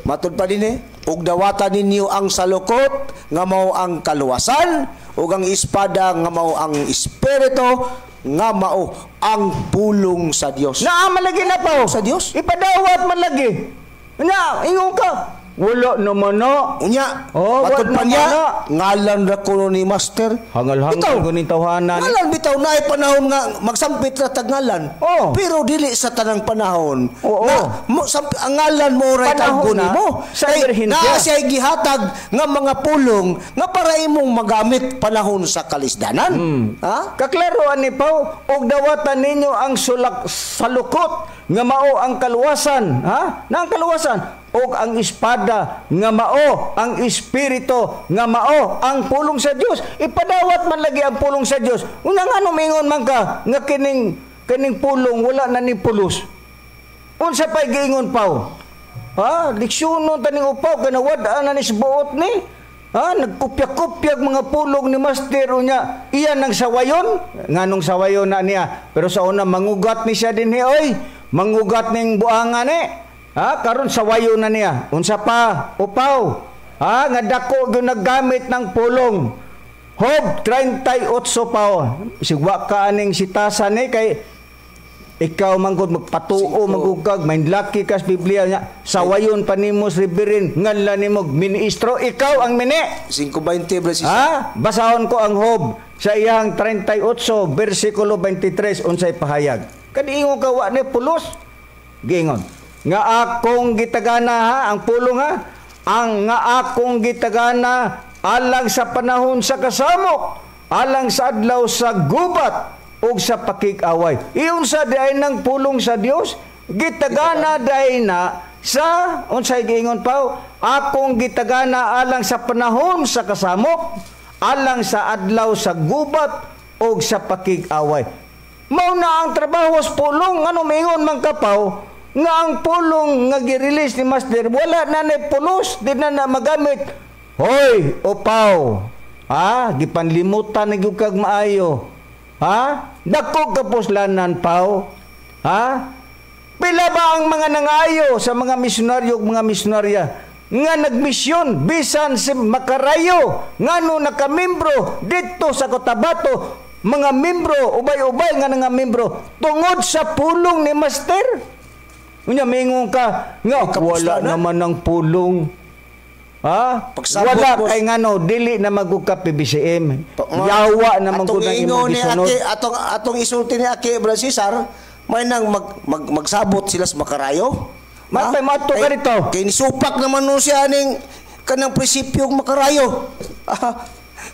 Matod pa din eh, ug dawata ninyo ang salukot nga mao ang kaluwasan ug ang espada nga mao ang espiritu nga mao ang pulong sa Dios. Naa man lagi na pa. Sa Dios. Ipadawat man lagi. Nya, ingon ka. Wala naman na. Unya, Oh, matod wa pa niya, naman na. ngalan ra kuno ni Master. Hangal-hangal Bitaw, gunin tawhanan. Ngalan bitaw naay panahon nga magsampit ra tag ngalan. Oh. Pero dili sa tanang panahon. Oo. Nga, mo, ang ngalan mo ray Panahon tagbo na, nimo. sa Kay emerhensya. naa siya gihatag nga mga pulong nga para imong magamit panahon sa kalisdanan. Ha? Kaklaroan ni Pau, og dawatan ninyo ang sulak salukot nga mao ang kaluwasan, ha? Na ang kaluwasan og ang espada nga mao ang espiritu nga mao ang pulong sa Dios. Ipadawat man lagi ang pulong sa Dios. Una nga mingon man ka nga kining kining pulong wala na ni pulos. Unsa pay giingon Pau? Ha? Leksyonon taning upaw kay nawad-an na ni sa buot ni. Ha? Nagkupya-kupyag mga pulong ni Master unya. Iyan ang sawayon. Nganong sawayon na niya. Pero sa una mangugat ni siya dinhi oy. Mangugat ning buangan ni. Ha? Karon sawayon na niya. Unsa pa? Upaw. Ha? Nga dako gyud naggamit ng pulong. Hob 38 pa. Sigwa ka aning sitasa ni kay ikaw manggod magpatuo magugag main lucky kas Biblia niya sawayon pa nimo sa Reverend nganla nimo ministro ikaw ang mini. 5:20 Brad Cesar. Ha, basahon ko ang Hob sa iyang 38 bersikulo 23 unsay pahayag kaniingon ka wa ni pulos giingon nga akong gitagana ha ang pulong ha ang nga akong gitagana alang sa panahon sa kasamok alang sa adlaw sa gubat ug sa pakig-away. Iyon sa diay ng pulong sa Dios, gitagana diay na sa unsay giingon pa akong gitagana alang sa panahon sa kasamok, alang sa adlaw sa gubat ug sa pakig-away. Mao na ang trabaho sa pulong. Ano mingon man kapaw nga ang pulong nga gi-release ni Master wala na ni pulos, di na na magamit. Hoy, upaw. Ha, gipanlimutan na gyud kag maayo. Ha? Dako kapuslanan paw. Ha? Pila ba ang mga nangayo sa mga misyonaryo ug mga misyonarya nga nagmisyon bisan si Makarayo ngano nakamembro didto sa Cotabato, mga membro ubay-ubay nga nga membro tungod sa pulong ni Master? Unya mingon ka nga Ay, wala kapuslanan. naman ang pulong. Ha? Pagsabot, Wala boss. kay ngano dili na magug ka PBCM. Yawa na man Atong gud ang ingon imong ni gisunod. Aki, atong isulti ni Aki Brad Cesar, may nang magsabot sila sa Makarayo. Matay, mato ka rito. Kay nisupak naman nun siya ning kanang prinsipyong Makarayo.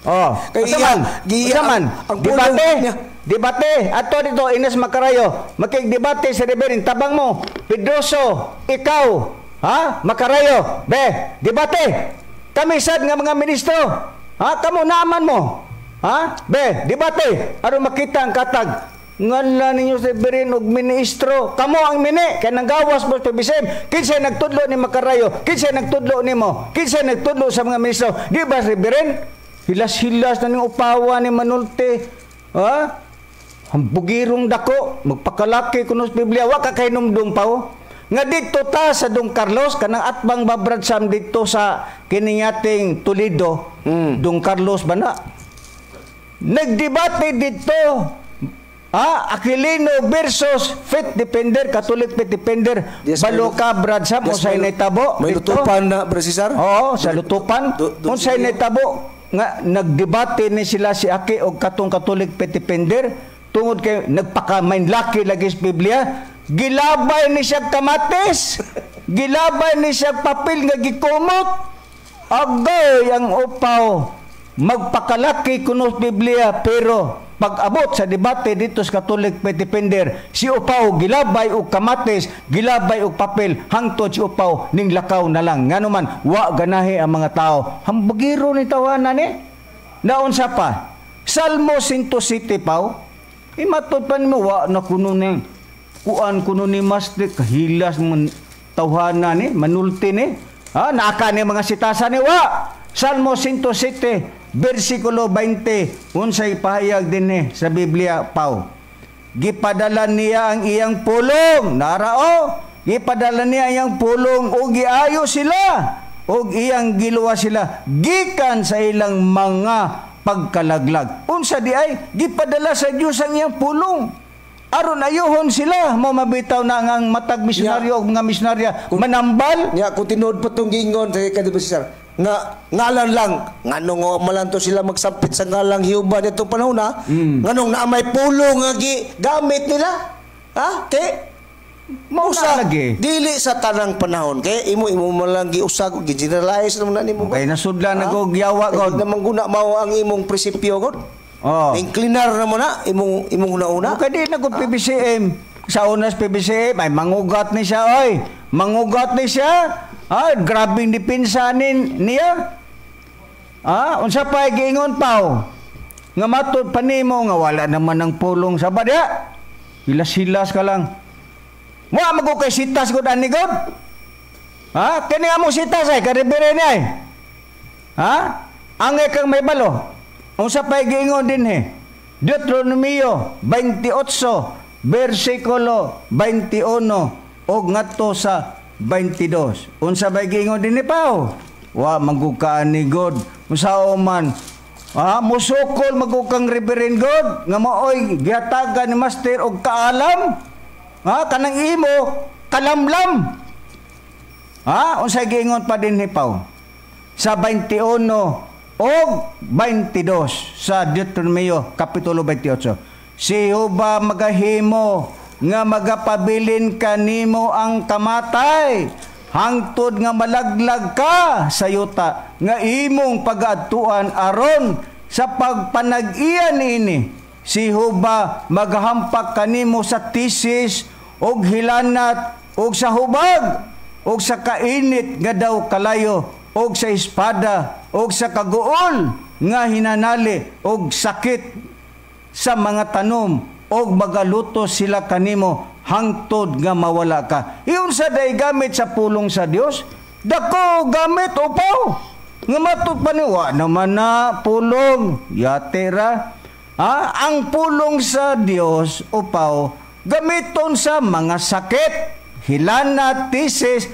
Oh, Kay asa iya, man? giya Asa man? ang pulong Debate. niya. Debate. Ato dito Ines Makarayo. Makigdebate sa Reverend tabang mo. Pedroso, ikaw, ha? Makarayo. Be, debate. Kami sad nga mga ministro. Ha? Kamo naaman mo. Ha? Be, debate. Aron makita ang katag. Ngala ninyo sa Reverend og ministro. Kamo ang mini kay nanggawas mo sa PBCM. Kinsay nagtudlo ni Makarayo? Kinsay nagtudlo nimo? Kinsay nagtudlo sa mga ministro? Di ba Reverend? Hilas-hilas na ning upawa ni Manulte. Ha? Hambugirong dako, magpakalaki kuno sa Biblia, wa ka kahinumdum pa oh. Nga didto ta sa Don Carlos kanang atbang Babrad Sam didto sa kiningating Toledo. Don Carlos ba na? Nagdebate didto. Ha? Aquilino versus Faith Defender, Catholic Faith Defender. Yes, Balo ka Brad Sam Yes, unsay nahitabo May didto? lutupan na, Brad Cesar? Oo, sa lutupan. Unsay nahitabo nga nagdebate ni sila si Aki og katong Catholic Faith Defender tungod kay nagpaka-mainlaki lagi sa Biblia, gilabay ni siya kamatis, gilabay ni siya papel nga gikumot. Agay ang upaw. Magpakalaki kuno Biblia, pero pag-abot sa debate dito sa Catholic Faith Defender, si Upaw gilabay og kamatis, gilabay og papel, hangtod si Upaw ning lakaw na lang. Ngano man wa ganahi ang mga tao. Hambugiro ni tawanan ni. Naunsa pa? Salmo 107, Pao. Imatod pa nimo wa na kuno ni kuan kuno ni Master, kahilas man tawhana ni, manulti ni. Ha, naaka ni mga sitasa ni wa. Salmo 107 versikulo 20, unsay pahayag dinhi sa Biblia, Pao? Gipadala niya ang iyang pulong, narao. Gipadala niya ang iyang pulong ug giayo sila ug iyang giluwas sila gikan sa ilang mga pagkalaglag. Unsa di ay gipadala sa Dios ang iyang pulong aron ayuhon sila? Mo mabitaw na ang matag misyonaryo ug mga misyonarya manambal. Nya kung tinuod pa tong giingon sa kay Cesar nga ngalan lang, nganong malanto sila magsampit sa ngalang Jehova nitong panahon na nganong naa may pulong nga gamit nila, ha, kay Mao usa na lagi. Dili sa tanang panahon kay imo imo man lang giusag, gi-generalize naman na nimo. Kay nasudlan na og yawa god god. Naman guna mao ang imong prinsipyo god. Inclinar na mo na imong imong una-una. Okay, di na kung PBCM. Sa unas PBCM, ay mangugat ni siya, oy. Mangugat ni siya. Ah, grabing depensa ni niya. Ah, unsa pa giingon, Pao? Nga matud pa nimo nga wala naman ang pulong sa badya. Hilas-hilas ka lang. Wa mago kay sitas gud ani god. Ha? Kini among sitas ay karibere ni ay. Ha? Angay kang may balo. Unsa pa giingon dinhi? Deuteronomio 28 versikulo 21 og ngadto sa 22. Unsa bay giingon dinhi, Pao? Wa magukaan ni God. Unsa man? Ah, musukol magukang Reverend God nga maoy gihatagan ni Master og kaalam. Ha, kanang imo kalamlam. Ha, unsay giingon pa dinhi, Pao? Sa 21 og 22 sa Deuteronomio kapitulo 28. Si Jehova magahimo nga magapabilin kanimo ang kamatay hangtod nga malaglag ka sa yuta nga imong pagaadtuan aron sa pagpanag-iya niini. Si Jehova magahampak kanimo sa tisis og hilanat og sa hubag og sa kainit nga daw kalayo og sa espada og sa kaguol nga hinanali og sakit sa mga tanom og magaluto sila kanimo hangtod nga mawala ka. Iyon sa day gamit sa pulong sa Dios, dako gamit, upaw. Nga matud pa ni wa naman na pulong, yatera. Ha? Ang pulong sa Dios, upaw, gamiton sa mga sakit, hilana, tisis.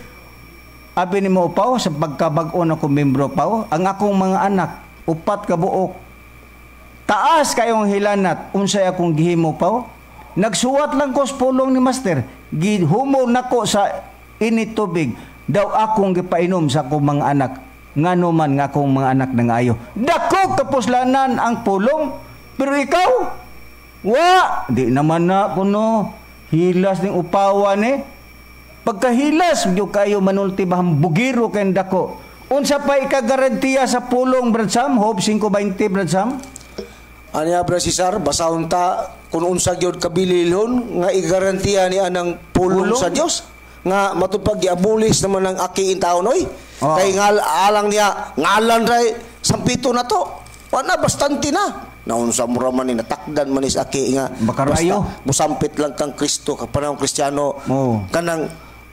Abi ni mo, upaw, sa pagkabag-o na ko membro, Pao, ang akong mga anak, 4 ka buok. Taas kayong hilanat, unsay akong gihimo, Pao? Nagsuwat lang ko sa pulong ni Master. Gihumo nako sa init tubig. Daw akong gipainom sa akong mga anak. Ngano man nga akong mga anak nangayo. Dako kapuslanan ang pulong. Pero ikaw, wa, di naman na kuno. Hilas ning upawan eh. Pagkahilas, gyud kayo manulti ba bugiro kay dako. Unsa pa ikagarantiya sa pulong, Brad Sam? Job 5:20, Brad Sam? Anya, Brad Cesar, basahon ta kung unsa gyud kabililhon nga igarantiya ni anang pulong Pulong? sa Dios nga matupag giabulis naman ang aki in taon oy. Oo. Kay ngal alang niya ngalan ray sampito na to. Wala bastante na. Naunsa mo ra man ni natakdan man ni sa aki nga Makarayo. basta musampit lang kang Kristo ka panahon Kristiyano Oo. kanang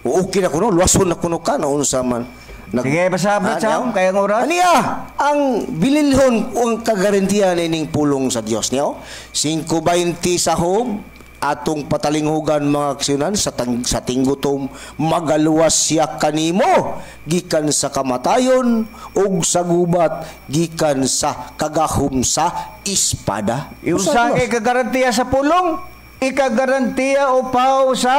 okay na kuno, luwason na kuno ka, naunsa man. Sige, basta, Brad Sam, niya? kaya ang oras. Aniya, ang bililhon o ang kagarantiya nining pulong sa Dios niyo. 5:20 sa Job, atong patalinghugan mga ksyonan sa tinggutom magaluwas siya kanimo gikan sa kamatayon ug sa gubat gikan sa kagahom sa espada. Unsa ang ikagarantiya sa pulong? Ikagarantiya upaw sa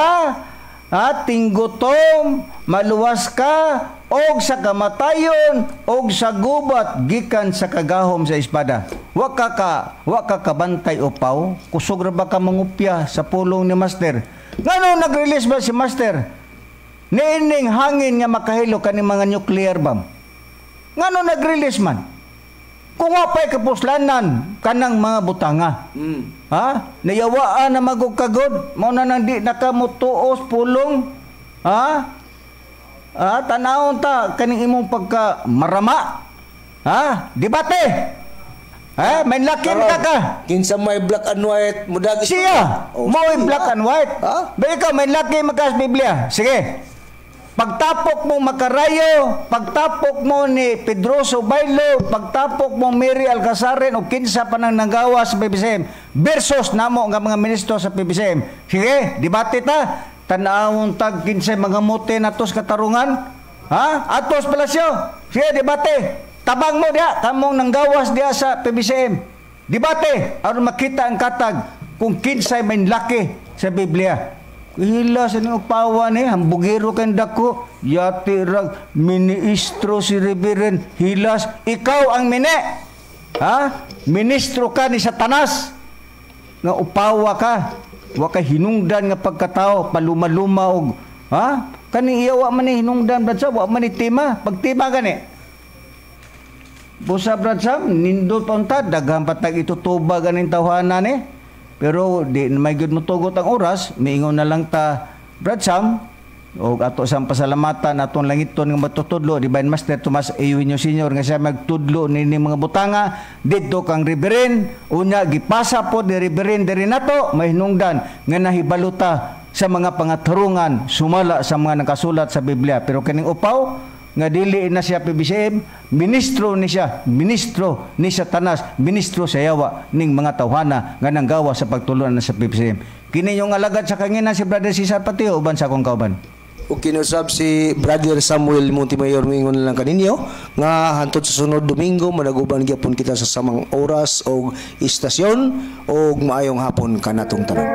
tinggutom, maluwas ka, og sa kamatayon, og sa gubat, gikan sa kagahom sa espada. Wa ka kabantay upaw, kusog ra ba ka mangupya sa pulong ni Master? Ngano nag-release ba si Master? Niining hangin nga makahilo kaning mga nuclear bomb. Ngano nag-release man? Kung wa pa'y kapuslanan kanang mga butanga. Ha? Nayawaan na magugkagod, mao na nang di nakamutuos pulong. Ha? Ha? Tanawon ta kaning imong pagka marama. Ha? Debate. Ha? May laki ka ka. Kinsa may black and white mudag Siya, Oh, mo'y siya. black and white. Ha? Ba ikaw, may laki makas Biblia. Sige. Pagtapok mo makarayo, pagtapok mo ni Pedroso Bailo, pagtapok mo Mary Alcazaren o kinsa pa nang nanggawa sa PBCM versus namo nga mga ministro sa PBCM. Sige, debate ta. Tanawon tag kinsay mga mote natos katarungan. Ha? Atos Palasyo. Sige, debate. Tabang mo diha, kamong nanggawas diha sa PBCM. Debate aron makita ang katag kung kinsay may laki sa Biblia. Hila sa ning upawa ni hambugero kay dako, yati rag ministro si Reverend Hilas, ikaw ang mine. Ha? Ministro ka ni Satanas nga upawa ka, wa kay hinungdan nga pagkatao, palumaluma og ha? Kani iya wa man ni hinungdan, Brad Sam, wa man ni tema, pagtima gani. Busa, Brad Sam, nindot pa unta, daghan pa tag itutubag aning tawhana ni. Pero di na may gud motugot ang oras, miingon na lang ta, Brad Sam, og ato sang pasalamatan atong langiton nga matutudlo, Divine Master Tomas Eugenio Senior, nga siya magtudlo nini mga butanga didto kang Reverend. Unya gipasa po ni Reverend diri nato mahinungdan nga nahibaluta sa mga pangatarungan sumala sa mga nakasulat sa Biblia. Pero kining upaw nga dili na siya PBCM, ministro ni siya, ministro ni Satanas, ministro sa yawa ning mga tawhana nga nanggawa sa pagtulunan sa PBCM. Kini yung alagad sa kanginan si Brother Cesar Patio uban sa akong kauban. Ug kinusab si Brother Samuel Montemayor, mingon lang kaninyo nga hantod sa sunod Domingo managuban gyapon kita sa samang oras og istasyon, og maayong hapon kanatong tanan.